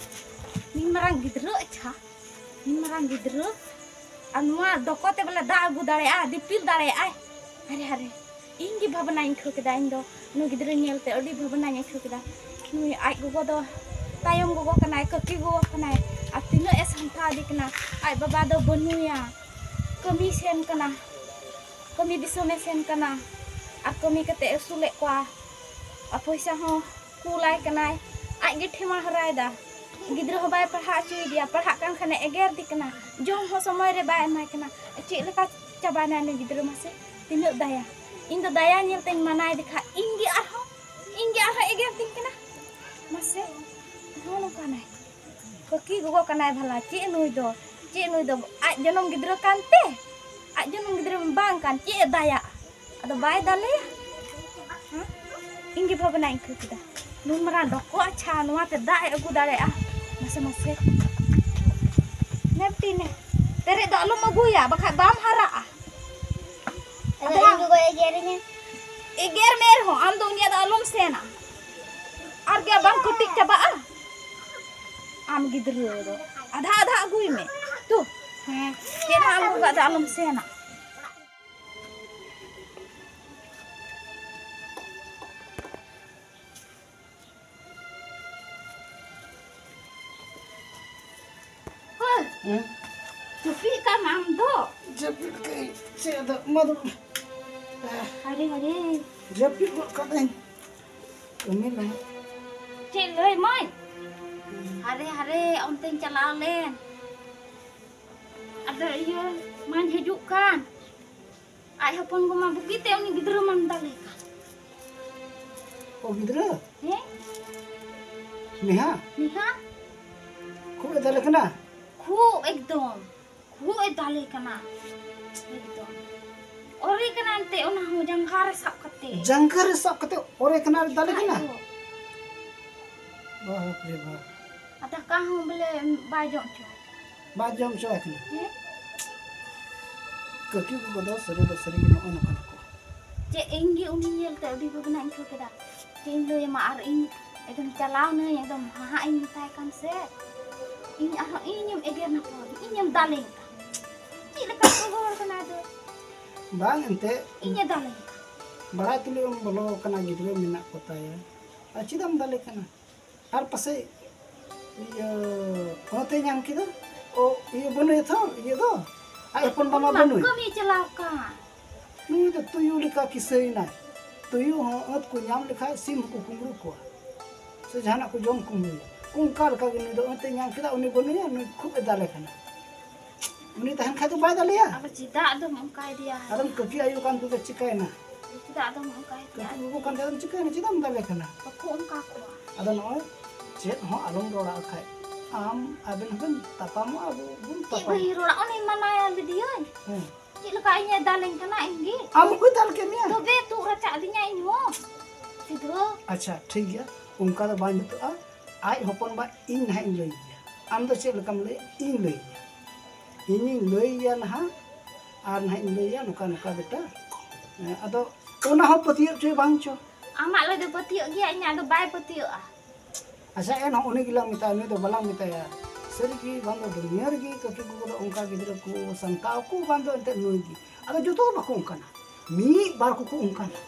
ᱛᱤᱱ ᱢᱟᱨᱟᱝ ᱜᱤᱫᱽᱨᱟᱹ, ᱟᱪᱪᱷᱟ᱾ ᱤᱧ ᱢᱟᱨᱟᱝ ᱜᱤᱫᱽᱨᱟᱹ ᱟᱨ ᱱᱚᱣᱟ ᱰᱚᱠᱚ ᱛᱮ ᱵᱚᱞᱮ ᱫᱟᱜ ᱟᱹᱜᱩ ᱫᱟᱲᱮᱭᱟᱜᱼᱟ, ᱫᱤᱯᱤᱞ ᱫᱟᱲᱮᱭᱟᱜᱼᱟᱭ᱾ ᱦᱟᱨᱮ ᱦᱟᱨᱮ, ᱤᱧ ᱜᱮ ᱵᱷᱟᱵᱽᱱᱟᱧ ᱟᱹᱭᱠᱟᱹᱣ ᱠᱮᱫᱟ᱾ ᱤᱧ ᱫᱚ ᱱᱩᱭ ᱜᱤᱫᱽᱨᱟᱹ ᱧᱮᱞ ᱛᱮ ᱟᱹᱰᱤ ᱵᱷᱟᱵᱽᱱᱟᱧ ᱟᱹᱭᱠᱟᱹᱣ ᱠᱮᱫᱟ᱾ ᱱᱩᱭ ᱟᱡ ᱜᱚᱜᱚ ᱫᱚ ᱛᱟᱭᱚᱢ ᱜᱚᱜᱚ ᱠᱟᱱᱟᱭ, ᱠᱟᱹᱠᱤ ᱜᱚᱜᱚ ᱠᱟᱱᱟᱭ, ᱟᱨ ᱛᱤᱱᱟᱹᱜ ᱮ ᱥᱟᱢᱴᱟᱣ ᱤᱫᱤ ᱠᱟᱱᱟ᱾ ᱟᱡ ᱵᱟᱵᱟ ᱫᱚ ᱵᱟᱹᱱᱩᱭᱟ, ᱠᱟᱹᱢᱤ ᱥᱮᱱ ᱠᱟᱱᱟ, ᱠᱟᱹᱢᱤ ᱫᱤᱥᱚᱢᱮ ᱥᱮᱱ ᱠᱟᱱᱟ, ᱟᱨ ᱠᱟᱹᱢᱤ ᱠᱟᱛᱮ ᱟᱹᱥᱩᱞᱮᱫ ᱠᱚᱣᱟ, ᱟᱨ ᱯᱚᱭᱥᱟ ᱦᱚᱸ ᱠᱩᱞᱟᱭ ᱠᱟᱱᱟᱭ, ᱟᱡ ᱜᱮ ᱴᱷᱮᱢᱟ ᱦᱚᱨᱟᱭᱮᱫᱟ᱾ ᱜᱤᱫᱽᱨᱟᱹ ᱦᱚᱸ ᱵᱟᱭ ᱯᱟᱲᱦᱟᱣ ᱦᱚᱪᱚᱭᱮᱫᱮᱭᱟ, ᱯᱟᱲᱦᱟᱜ ᱠᱟᱱ ᱠᱷᱟᱱᱮ ᱮᱜᱮᱨ ᱫᱤ ᱠᱟᱱᱟ, ᱡᱚᱢ ᱦᱚᱸ ᱥᱚᱢᱚᱭ ᱨᱮ ᱵᱟᱭ ᱮᱢᱟᱭ ᱠᱟᱱᱟ᱾ ᱪᱮᱫ ᱞᱮᱠᱟ ᱪᱟᱵᱟᱭᱮᱱᱟᱭ ᱩᱱᱤ ᱜᱤᱫᱽᱨᱟᱹ ᱢᱟᱥᱮ? ᱛᱤᱱᱟᱹᱜ ᱫᱟᱭᱟ! ᱤᱧ ᱫᱚ ᱫᱟᱭᱟ ᱧᱮᱞ ᱛᱮᱧ ᱢᱟᱱᱟᱭᱮ ᱫᱮ ᱠᱷᱟᱡ ᱤᱧ ᱜᱮ ᱟᱨᱦᱚᱸ, ᱤᱧ ᱜᱮ ᱟᱨᱦᱚᱸ ᱮᱜᱮᱨ ᱫᱤᱧ ᱠᱟᱱᱟ᱾ ᱢᱟᱥᱮ, ᱱᱚᱜᱼᱚ ᱱᱚᱝᱠᱟᱱᱟᱭ᱾ ᱠᱟᱹᱠᱤ ᱜᱚᱜᱚ ᱠᱟᱱᱟᱭ ᱵᱷᱟᱞᱟ, ᱪᱮᱫ ᱱᱩᱭ ᱫᱚ? ᱪᱮᱫ ᱱᱩᱭ ᱫᱚ? ᱟᱡ ᱡᱚᱱᱚᱢ ᱜᱤᱫᱽᱨᱟᱹ ᱠᱟᱱᱛᱮ? ᱟᱡ ᱡᱚᱱᱚᱢ ᱜᱤᱫᱽᱨᱟᱹ ᱵᱟᱝ ᱠᱟᱱ, ᱪᱮᱫ ᱮ ᱫᱟᱭᱟᱜᱼᱟ? ᱟᱫᱚ ᱵᱟᱭ ᱫᱟᱞᱮᱭᱟ? ᱦᱮᱸ? ᱤᱧ ᱜᱮ ᱵᱷᱟᱵᱽᱱᱟᱧ ᱟᱹᱭᱠᱟᱹᱣ ᱠᱮᱫᱟ᱾ ᱱᱩᱱ ᱢᱟᱨᱟᱝ ᱰᱚᱠᱚ, ᱟᱪᱪᱷᱟ, ᱱᱚᱣᱟ ᱛᱮ ᱫᱟᱜ ᱮ ᱟᱹᱜᱩ ᱫᱟᱲᱮᱭᱟᱜᱼᱟ? ᱢᱟᱥᱮ, ᱢᱟᱥᱮ᱾ ᱱᱮ ᱵᱤᱴᱤ ᱱᱮ᱾ ᱯᱮᱨᱮᱡ ᱫᱚ ᱟᱞᱚᱢ ᱟᱹᱜᱩᱭᱟ, ᱵᱟᱠᱷᱟᱡ ᱵᱟᱢ ᱦᱟᱨᱟᱜᱼᱟ᱾ ᱟᱫᱚ ᱟᱫᱚ ᱤᱧ ᱜᱚᱜᱚᱭ ᱮᱜᱮᱨᱤᱧᱟ᱾ ᱮᱜᱮᱨ ᱢᱮ ᱨᱮᱦᱚᱸ, ᱟᱢ ᱫᱚ ᱩᱱᱤᱭᱟᱜ ᱫᱚ ᱟᱞᱚᱢ ᱥᱮᱱᱟ᱾ ᱟᱨ ᱜᱮ ᱵᱟᱝ ᱠᱟᱹᱴᱤᱡ ᱪᱟᱵᱟᱜᱼᱟ? ᱟᱢ ᱜᱤᱫᱽᱨᱟᱹ ᱫᱚ ᱟᱫᱷᱟ ᱟᱫᱷᱟ ᱟᱹᱜᱩᱭ ᱢᱮ᱾ ᱛᱚ, ᱦᱮᱸ, ᱪᱮᱫ ᱦᱚᱸ ᱟᱞᱚᱢ ᱟᱹᱜᱩ ᱠᱟᱜ ᱫᱚ, ᱟᱞᱚᱢ ᱥᱮᱱᱟ᱾ ᱦᱳᱭ᱾ ᱦᱮᱸ? ᱡᱟᱹᱯᱤᱫ ᱠᱟᱢ ᱟᱢ ᱫᱚ? ᱡᱟᱹᱯᱤᱫ ᱠᱟᱜ ᱟᱹᱧ᱾ ᱪᱮᱫ ᱟᱫᱚ, ᱢᱟ ᱫᱩᱲᱩᱵ ᱢᱮ᱾ ᱦᱟᱭᱨᱮ, ᱦᱟᱭᱨᱮ᱾ ᱡᱟᱹᱯᱤᱫ ᱜᱚᱫ ᱠᱟᱫᱟᱹᱧ᱾ ᱠᱟᱹᱢᱤ ᱞᱟᱸᱜᱟ᱾ ᱪᱮᱫ ᱞᱟᱹᱭ ᱢᱟᱹᱭ? ᱦᱟᱭᱨᱮ, ᱦᱟᱭᱨᱮ, ᱚᱱᱛᱮᱧ ᱪᱟᱞᱟᱣ ᱞᱮᱱ᱾ ᱟᱫᱚ ᱤᱭᱟᱹ, ᱢᱟᱧ ᱦᱤᱡᱩᱜ ᱠᱟᱱ᱾ ᱟᱡ ᱦᱚᱯᱚᱱ ᱜᱚ ᱢᱟ ᱵᱩᱜᱤᱛᱮ ᱩᱱᱤ ᱜᱤᱫᱽᱨᱟᱹ ᱢᱟᱢ ᱫᱟᱞᱮ ᱠᱟᱱ᱾ ᱚ, ᱜᱤᱫᱽᱨᱟᱹ? ᱦᱮᱸ? ᱱᱮᱦᱟ? ᱱᱮᱦᱟ? ᱠᱷᱩᱵ ᱮ ᱫᱟᱞᱮ ᱠᱟᱱᱟ? ᱠᱷᱩᱵ ᱮᱠᱫᱚᱢ᱾ ᱠᱷᱩᱵ ᱮ ᱫᱟᱞᱮ ᱠᱟᱱᱟ᱾ ᱮᱠᱫᱚᱢ᱾ ᱚᱨᱮ ᱠᱟᱱᱟ ᱮᱱᱛᱮ, ᱚᱱᱟ ᱦᱚᱸ ᱡᱟᱸᱜᱟ ᱨᱮ ᱥᱟᱵ ᱠᱟᱛᱮ᱾ ᱡᱟᱸᱜᱟ ᱨᱮ ᱥᱟᱵ ᱠᱟᱛᱮ ᱚᱨᱮ ᱠᱟᱱᱟ ᱟᱨ ᱫᱟᱞᱮ ᱠᱟᱱᱟ? ᱠᱷᱟᱡ ᱫᱚ᱾ ᱵᱟᱯ ᱨᱮ ᱵᱟᱯ᱾ ᱟᱨ ᱫᱟᱠᱟ ᱦᱚᱸ ᱵᱚᱞᱮ ᱵᱟᱭ ᱡᱚᱢ ᱦᱚᱪᱚ᱾ ᱵᱟᱭ ᱡᱚᱢ ᱦᱚᱪᱚ ᱟᱭ ᱠᱟᱱᱟ᱾ ᱦᱮᱸ? ᱠᱟᱹᱠᱤ ᱠᱚ ᱫᱚ ᱥᱟᱹᱨᱤ ᱫᱚ ᱥᱟᱹᱨᱤ ᱜᱮ ᱱᱚᱜᱼᱚ ᱱᱚᱝᱠᱟᱱ ᱠᱚ᱾ ᱪᱮᱫ ᱤᱧ ᱜᱮ ᱩᱱᱤ ᱧᱮᱞ ᱛᱮ ᱟᱹᱰᱤ ᱵᱷᱟᱵᱽᱱᱟᱧ ᱟᱹᱭᱠᱟᱹᱣ ᱠᱮᱫᱟ᱾ ᱪᱮᱫ ᱤᱧ ᱞᱟᱹᱭ ᱟᱢᱟ, ᱟᱨ ᱤᱧ ᱮᱠᱫᱚᱢ ᱪᱟᱞᱟᱣ ᱱᱟᱹᱧ, ᱮᱠᱫᱚᱢ ᱦᱟᱦᱟᱜ ᱤᱧ ᱢᱮᱛᱟᱭ ᱠᱟᱱ ᱥᱮ, ᱤᱧ ᱟᱨᱦᱚᱸ ᱤᱧᱮᱢ ᱮᱜᱮᱨ ᱱᱟᱯᱚ, ᱤᱧᱮᱢ ᱫᱟᱞᱮᱧ ᱠᱟᱱ᱾ ᱪᱮᱫ ᱞᱮᱠᱟ ᱠᱚ ᱦᱚᱲ ᱠᱟᱱᱟ ᱫᱚ? ᱵᱟᱝ ᱮᱱᱛᱮ᱾ ᱤᱧᱮ ᱫᱟᱞᱮᱧ ᱠᱟᱱ᱾ ᱵᱟᱲᱟᱭ ᱛᱩᱞᱩᱡ ᱮᱢ ᱵᱚᱞᱚ ᱟᱠᱟᱱᱟ, ᱜᱤᱫᱽᱨᱟᱹ ᱢᱮᱱᱟᱜ ᱠᱚ ᱛᱟᱭᱟ, ᱟᱨ ᱪᱮᱫᱟᱜ ᱮᱢ ᱫᱟᱞᱮ ᱠᱟᱱᱟ? ᱟᱨ ᱯᱟᱥᱮᱡ ᱤᱭᱟᱹ ᱚᱱᱟᱛᱮ ᱧᱟᱢ ᱠᱮᱫᱟ᱾ ᱚ, ᱤᱭᱟᱹ ᱵᱟᱹᱱᱩᱭᱟ ᱛᱷᱚ, ᱤᱭᱟᱹ ᱫᱚ ᱟᱡ ᱦᱚᱯᱚᱱ ᱵᱟ ᱢᱟ ᱩᱱᱤ ᱢᱟ ᱵᱟᱹᱱᱩᱭ᱾ ᱠᱟᱹᱢᱤ ᱪᱟᱞᱟᱣ ᱠᱟᱱ᱾ ᱱᱩᱭ ᱫᱚ ᱛᱩᱭᱩ ᱞᱮᱠᱟ ᱠᱤᱥᱟᱹᱭᱮᱱᱟᱭ᱾ ᱛᱩᱭᱩ ᱦᱚᱸ ᱟᱹᱛ ᱠᱚ ᱧᱟᱢ ᱞᱮᱠᱷᱟᱡ ᱥᱤᱢ ᱦᱚᱸᱠᱚ ᱠᱩᱢᱵᱽᱲᱩ ᱠᱚᱣᱟ, ᱥᱮ ᱡᱟᱦᱟᱱᱟᱜ ᱠᱚ ᱡᱚᱢ ᱠᱩᱢᱵᱽᱲᱩᱭᱟ᱾ ᱚᱱᱠᱟ ᱞᱮᱠᱟ ᱜᱮ ᱱᱩᱭ ᱫᱚ ᱟᱹᱛ ᱮ ᱧᱟᱢ ᱠᱮᱫᱟ, ᱩᱱᱤ ᱵᱟᱹᱱᱩᱭᱟ, ᱱᱩᱭ ᱠᱷᱩᱵ ᱮ ᱫᱟᱞᱮ ᱠᱟᱱᱟ᱾ ᱩᱱᱤ ᱛᱟᱦᱮᱱ ᱠᱷᱟᱡ ᱫᱚ ᱵᱟᱭ ᱫᱟᱞᱮᱭᱟ᱾ ᱟᱫᱚ ᱪᱮᱫᱟᱜ ᱟᱫᱚᱢ ᱚᱱᱠᱟᱭᱮᱫᱮᱭᱟ? ᱟᱫᱚᱢ ᱠᱟᱹᱠᱤ ᱟᱭᱳ ᱠᱟᱱ ᱛᱮᱫᱚ ᱪᱤᱠᱟᱹᱭᱮᱱᱟ? ᱪᱮᱫᱟᱜ ᱟᱫᱚᱢ ᱚᱱᱠᱟᱭᱮᱫᱮᱭᱟ? ᱠᱟᱹᱠᱤ ᱜᱚᱜᱚ ᱠᱟᱱ ᱛᱮᱫᱚᱢ ᱪᱤᱠᱟᱹᱭᱮᱱᱟ? ᱪᱮᱫᱟᱜ ᱮᱢ ᱫᱟᱞᱮ ᱠᱟᱱᱟ? ᱵᱟᱠᱚ ᱚᱱᱠᱟ ᱠᱚᱣᱟ᱾ ᱟᱫᱚ ᱱᱚᱜᱼᱚᱭ ᱪᱮᱫ ᱦᱚᱸ ᱟᱞᱚᱢ ᱨᱚᱲᱟ ᱠᱷᱟᱡ᱾ ᱟᱢ ᱟᱵᱮᱱ ᱦᱚᱸᱵᱮᱱ ᱛᱟᱯᱟᱢᱚᱜᱼᱟ, ᱟᱵᱚ ᱵᱚᱱ ᱪᱮᱫ ᱛᱟᱯᱟᱢᱚᱜᱼᱟ᱾ ᱵᱟᱹᱧ ᱨᱚᱲᱟ? ᱚᱱᱮᱧ ᱢᱟᱱᱟᱭᱟ ᱞᱮᱫᱮᱭᱟᱹᱧ᱾ ᱦᱮᱸ᱾ ᱪᱮᱫ ᱞᱮᱠᱟ ᱤᱧᱮ ᱫᱟᱞᱮᱧ ᱠᱟᱱᱟ ᱤᱧ ᱜᱮ? ᱟᱢ ᱚᱠᱚᱭ ᱫᱟᱞ ᱠᱮᱫ ᱢᱮᱭᱟ? ᱛᱚᱵᱮ ᱛᱩᱫ ᱨᱟᱪᱟᱜ ᱫᱤᱧᱟ ᱤᱧ ᱦᱚᱸ᱾ ᱥᱤᱫᱷᱟᱹ᱾ ᱟᱪᱪᱷᱟ, ᱴᱷᱤᱠ ᱜᱮᱭᱟ, ᱚᱱᱠᱟ ᱫᱚ ᱵᱟᱝ ᱡᱩᱛᱩᱜᱼᱟ᱾ ᱟᱡ ᱦᱚᱯᱚᱱ ᱵᱟ ᱤᱧ ᱱᱟᱦᱟᱜ ᱤᱧ ᱞᱟᱹᱭ ᱜᱮᱭᱟ᱾ ᱟᱢ ᱫᱚ ᱪᱮᱫ ᱞᱮᱠᱟᱢ ᱞᱟᱹᱭᱟ? ᱤᱧ ᱞᱟᱹᱭ ᱜᱮᱭᱟ᱾ ᱤᱧᱤᱧ ᱞᱟᱹᱭ ᱜᱮᱭᱟ ᱱᱟᱦᱟᱜ, ᱟᱨ ᱱᱟᱦᱟᱜ ᱤᱧ ᱞᱟᱹᱭᱟ ᱱᱚᱝᱠᱟ ᱱᱚᱝᱠᱟ ᱵᱮᱴᱟ᱾ ᱦᱮᱸ, ᱟᱫᱚ ᱚᱱᱟ ᱦᱚᱸ ᱯᱟᱹᱛᱭᱟᱹᱜ ᱪᱚᱭ ᱵᱟᱝ ᱪᱚ᱾ ᱟᱢᱟᱜ ᱞᱟᱹᱭ ᱫᱚ ᱯᱟᱹᱛᱭᱟᱹᱜ ᱜᱮᱭᱟ, ᱤᱧᱟᱹᱜ ᱫᱚ ᱵᱟᱭ ᱯᱟᱹᱛᱭᱟᱹᱜᱼᱟ᱾ ᱟᱪᱪᱷᱟ, ᱮᱱᱦᱚᱸ ᱩᱱᱤ ᱜᱮᱞᱟᱝ ᱢᱮᱛᱟᱭᱟ, ᱱᱩᱭ ᱫᱚ ᱵᱟᱞᱟᱝ ᱢᱮᱛᱟᱭᱟ᱾ ᱥᱟᱹᱨᱤ ᱜᱮ ᱵᱟᱝ ᱫᱚ ᱫᱩᱱᱤᱭᱟᱹ ᱨᱮᱜᱮ ᱠᱟᱹᱠᱤ ᱜᱚᱜᱚ ᱫᱚ ᱚᱱᱠᱟ ᱜᱤᱫᱽᱨᱟᱹ ᱠᱚ ᱥᱟᱢᱴᱟᱣ ᱠᱚ, ᱵᱟᱝ ᱫᱚ ᱮᱱᱛᱮᱫ ᱱᱩᱭ ᱜᱮ᱾ ᱟᱫᱚ ᱡᱚᱛᱚ ᱫᱚ ᱵᱟᱠᱚ ᱚᱱᱠᱟᱱᱟ, ᱢᱤᱫ ᱵᱟᱨ ᱠᱚᱠᱚ ᱚᱱᱠᱟᱱᱟ᱾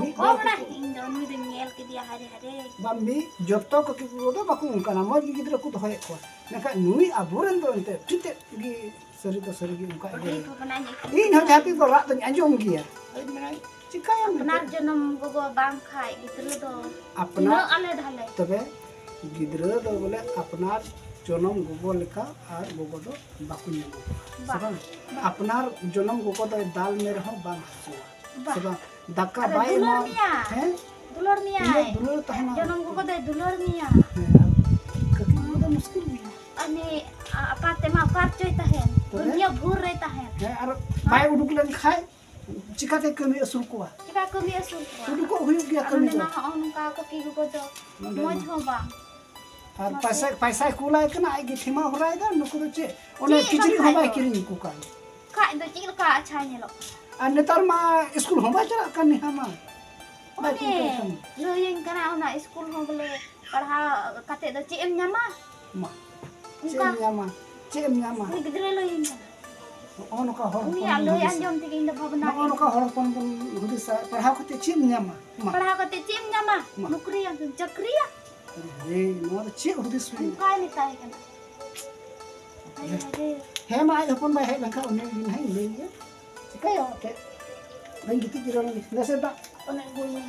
ᱢᱤᱫ ᱵᱟᱨ ᱠᱚᱠᱚ ᱤᱧ ᱫᱚ ᱱᱩᱭ ᱫᱚᱧ ᱧᱮᱞ ᱠᱮᱫᱮᱭᱟ, ᱦᱟᱭᱨᱮ ᱦᱟᱭᱨᱮ᱾ ᱵᱟᱝ, ᱢᱤᱫ ᱡᱚᱛᱚ ᱠᱟᱹᱠᱤ ᱜᱚᱜᱚ ᱫᱚ ᱵᱟᱠᱚ ᱚᱱᱠᱟᱱᱟ, ᱢᱚᱡᱽ ᱜᱮ ᱜᱤᱫᱽᱨᱟᱹ ᱠᱚ ᱫᱚᱦᱚᱭᱮᱫ ᱠᱚᱣᱟ᱾ ᱢᱮᱱᱠᱷᱟᱱ ᱱᱩᱭ ᱟᱵᱚᱨᱮᱱ ᱫᱚ ᱮᱱᱛᱮᱫ ᱴᱷᱤᱠ ᱜᱮ ᱥᱟᱹᱨᱤ ᱫᱚ ᱥᱟᱹᱨᱤ ᱜᱮ ᱚᱱᱠᱟ ᱤᱭᱟᱹ᱾ ᱤᱧ ᱦᱚᱸ ᱡᱟᱦᱟᱸ ᱛᱤᱥ ᱫᱚ ᱨᱟᱜ ᱫᱚᱧ ᱟᱸᱡᱚᱢ ᱜᱮᱭᱟ᱾ ᱟᱫᱚᱧ ᱢᱮᱱᱟ, ᱪᱤᱠᱟᱹᱭᱟᱢ? ᱟᱯᱱᱟᱨ ᱡᱚᱱᱚᱢ ᱜᱚᱜᱚ ᱵᱟᱝ ᱠᱷᱟᱡ ᱜᱤᱫᱽᱨᱟᱹ ᱫᱚ ᱟᱯᱱᱟᱨ ᱛᱤᱱᱟᱹᱜ ᱟᱞᱮ ᱰᱷᱟᱞᱮ᱾ ᱛᱚᱵᱮ ᱜᱤᱫᱽᱨᱟᱹ ᱫᱚ ᱵᱚᱞᱮ ᱟᱯᱱᱟᱨ ᱡᱚᱱᱚᱢ ᱜᱚᱜᱚ ᱞᱮᱠᱟ ᱟᱨ ᱜᱚᱜᱚ ᱫᱚ ᱵᱟᱠᱚ ᱧᱟᱢᱚᱜᱼᱟ, ᱥᱮ ᱵᱟᱝ? ᱟᱯᱱᱟᱨ ᱡᱚᱱᱚᱢ ᱜᱚᱜᱚ ᱫᱚᱭ ᱫᱟᱞ ᱢᱮ ᱨᱮᱦᱚᱸ ᱵᱟᱝ ᱦᱟᱹᱥᱩᱣᱟ, ᱥᱮ ᱵᱟᱝ? ᱫᱟᱠᱟ ᱵᱟᱭ ᱮᱢᱟ᱾ ᱦᱮᱸ? ᱫᱩᱞᱟᱹᱲ ᱢᱮᱭᱟᱭ᱾ ᱩᱱᱟᱹᱜ ᱫᱩᱞᱟᱹᱲ ᱛᱟᱦᱮᱱᱟ᱾ ᱡᱚᱱᱚᱢ ᱜᱚᱜᱚ ᱫᱚᱭ ᱫᱩᱞᱟᱹᱲ ᱢᱮᱭᱟ᱾ ᱦᱮᱸ, ᱟᱨ ᱠᱟᱹᱠᱤ ᱜᱚᱜᱚ ᱫᱚ ᱢᱩᱥᱠᱤᱞ ᱜᱮᱭᱟ᱾ ᱩᱱᱤ ᱟ-, ᱟᱯᱟᱛ ᱛᱮᱢᱟ ᱚᱠᱟ ᱨᱮᱪᱚᱭ ᱛᱟᱦᱮᱱ? ᱛᱚᱵᱮ? ᱫᱩᱱᱭᱟᱹ ᱵᱷᱩᱨ ᱨᱮᱭ ᱛᱟᱦᱮᱱ᱾ ᱦᱮᱸ, ᱟᱨ ᱵᱟᱭ ᱩᱰᱩᱠ ᱞᱮᱱ ᱠᱷᱟᱡ ᱪᱤᱠᱟᱛᱮ ᱠᱟᱹᱢᱤ ᱟᱹᱥᱩᱞ ᱠᱚᱣᱟ? ᱪᱤᱠᱟ ᱠᱟᱹᱢᱤ ᱟᱹᱥᱩᱞ ᱠᱚᱣᱟ? ᱩᱰᱩᱠᱚᱜ ᱦᱩᱭᱩᱜ ᱜᱮᱭᱟ ᱟᱨ ᱠᱟᱹᱢᱤ ᱱᱚᱰᱮ ᱫᱚ᱾ ᱢᱟ ᱦᱚᱸᱜᱼᱚ ᱱᱚᱝᱠᱟ ᱠᱟᱹᱠᱤ ᱜᱚᱜᱚ ᱫᱚ ᱱᱚᱰᱮ ᱢᱚᱡᱽ ᱢᱟ᱾ ᱦᱚᱸ ᱵᱟᱝ᱾ ᱟᱨ ᱢᱟᱥᱮ᱾ ᱯᱟᱭᱥᱟ, ᱯᱟᱭᱥᱟᱭ ᱠᱩᱞᱟᱭ ᱠᱟᱱᱟ, ᱟᱡ ᱜᱮ ᱴᱷᱤᱢᱟ ᱦᱚᱨᱟᱭ ᱫᱟ, ᱱᱩᱠᱩ ᱫᱚ ᱪᱮᱫ? ᱚᱱᱮ ᱪᱮᱫ ᱠᱤᱪᱨᱤᱡ ᱦᱚᱸ ᱵᱟᱠᱷᱟᱡ ᱵᱟᱭ ᱫᱚ᱾ ᱠᱤᱨᱤᱧ ᱟᱠᱚ ᱠᱟᱱ᱾ ᱠᱷᱟᱡ ᱫᱚ ᱪᱮᱫ ᱞᱮᱠᱟ ᱟᱪᱪᱷᱟ ᱧᱮᱞᱚᱜ ᱠᱟᱱᱟ? ᱟᱨ ᱱᱮᱛᱟᱨ ᱢᱟ ᱥᱠᱩᱞ ᱦᱚᱸ ᱵᱟᱭ ᱪᱟᱞᱟᱜ ᱠᱟᱱ ᱱᱮᱦᱟ ᱢᱟ᱾ ᱵᱟᱭ ᱚᱱᱮ ᱠᱩᱞ ᱠᱟᱭ ᱠᱟᱱᱟ᱾ ᱞᱟᱹᱭᱟᱹᱧ ᱠᱟᱱᱟ, ᱚᱱᱟ ᱥᱠᱩᱞ ᱦᱚᱸ ᱵᱚᱞᱮ ᱯᱟᱲᱦᱟᱣ ᱠᱟᱛᱮ ᱫᱚ ᱪᱮᱫ ᱮᱢ ᱧᱟᱢᱟ? ᱢᱟ᱾ ᱪᱮᱫ ᱚᱱᱠᱟ ᱮᱢ ᱧᱟᱢᱟ? ᱪᱮᱫ ᱮᱢ ᱧᱟᱢᱟ? ᱩᱱᱤ ᱜᱤᱫᱽᱨᱟᱹᱭ ᱞᱟᱹᱭᱟᱹᱧ ᱠᱟᱱᱟ᱾ ᱱᱚᱜᱼᱚ ᱱᱚᱝᱠᱟ ᱦᱚᱲ ᱦᱚᱯᱚᱱ ᱩᱱᱤᱭᱟᱜ ᱵᱚᱱ ᱞᱟᱹᱭ ᱦᱩᱫᱤᱥᱟ᱾ ᱟᱸᱡᱚᱢ ᱛᱮᱜᱮ ᱤᱧ ᱫᱚ ᱵᱷᱟᱵᱽᱱᱟ ᱱᱚᱜᱼᱚ ᱜᱮ᱾ ᱱᱚᱝᱠᱟ ᱦᱚᱲ ᱦᱚᱯᱚᱱ ᱵᱚᱱ ᱦᱩᱫᱤᱥᱟ, ᱯᱟᱲᱦᱟᱣ ᱠᱟᱛᱮ ᱪᱮᱫ ᱮᱢ ᱧᱟᱢᱟ? ᱢᱟ᱾ ᱯᱟᱲᱦᱟᱣ ᱠᱟᱛᱮ ᱪᱮᱫ ᱮᱢ ᱧᱟᱢᱟ? ᱢᱟ᱾ ᱱᱚᱠᱨᱤᱭᱟᱢ ᱥᱮ ᱪᱟᱹᱠᱨᱤᱭᱟ? ᱦᱮᱸ, ᱱᱚᱣᱟ ᱫᱚ ᱪᱮᱫ ᱦᱩᱫᱤᱥ ᱦᱩᱭᱱᱟ? ᱚᱱᱠᱟᱭ ᱢᱮᱛᱟᱭ ᱠᱟᱱᱟ᱾ ᱟᱨᱮ, ᱟᱨᱮ᱾ ᱦᱮᱸ ᱢᱟ, ᱟᱡ ᱦᱚᱯᱚᱱ ᱵᱟᱭ ᱦᱮᱡ ᱞᱮᱱᱠᱷᱟᱱ ᱩᱱᱤ ᱜᱮ ᱱᱟᱦᱟᱜ ᱤᱧ ᱞᱟᱹᱭ ᱜᱮᱭᱟ᱾ ᱪᱤᱠᱟᱹᱭᱟ ᱮᱱᱛᱮᱫ? ᱵᱟᱹᱧ ᱜᱤᱛᱤᱡ ᱡᱤᱨᱟᱹᱣ ᱞᱮᱱ ᱜᱮ᱾ ᱱᱟᱥᱮ ᱫᱟᱜ ᱚᱱᱮ ᱜᱳᱞ ᱢᱮ᱾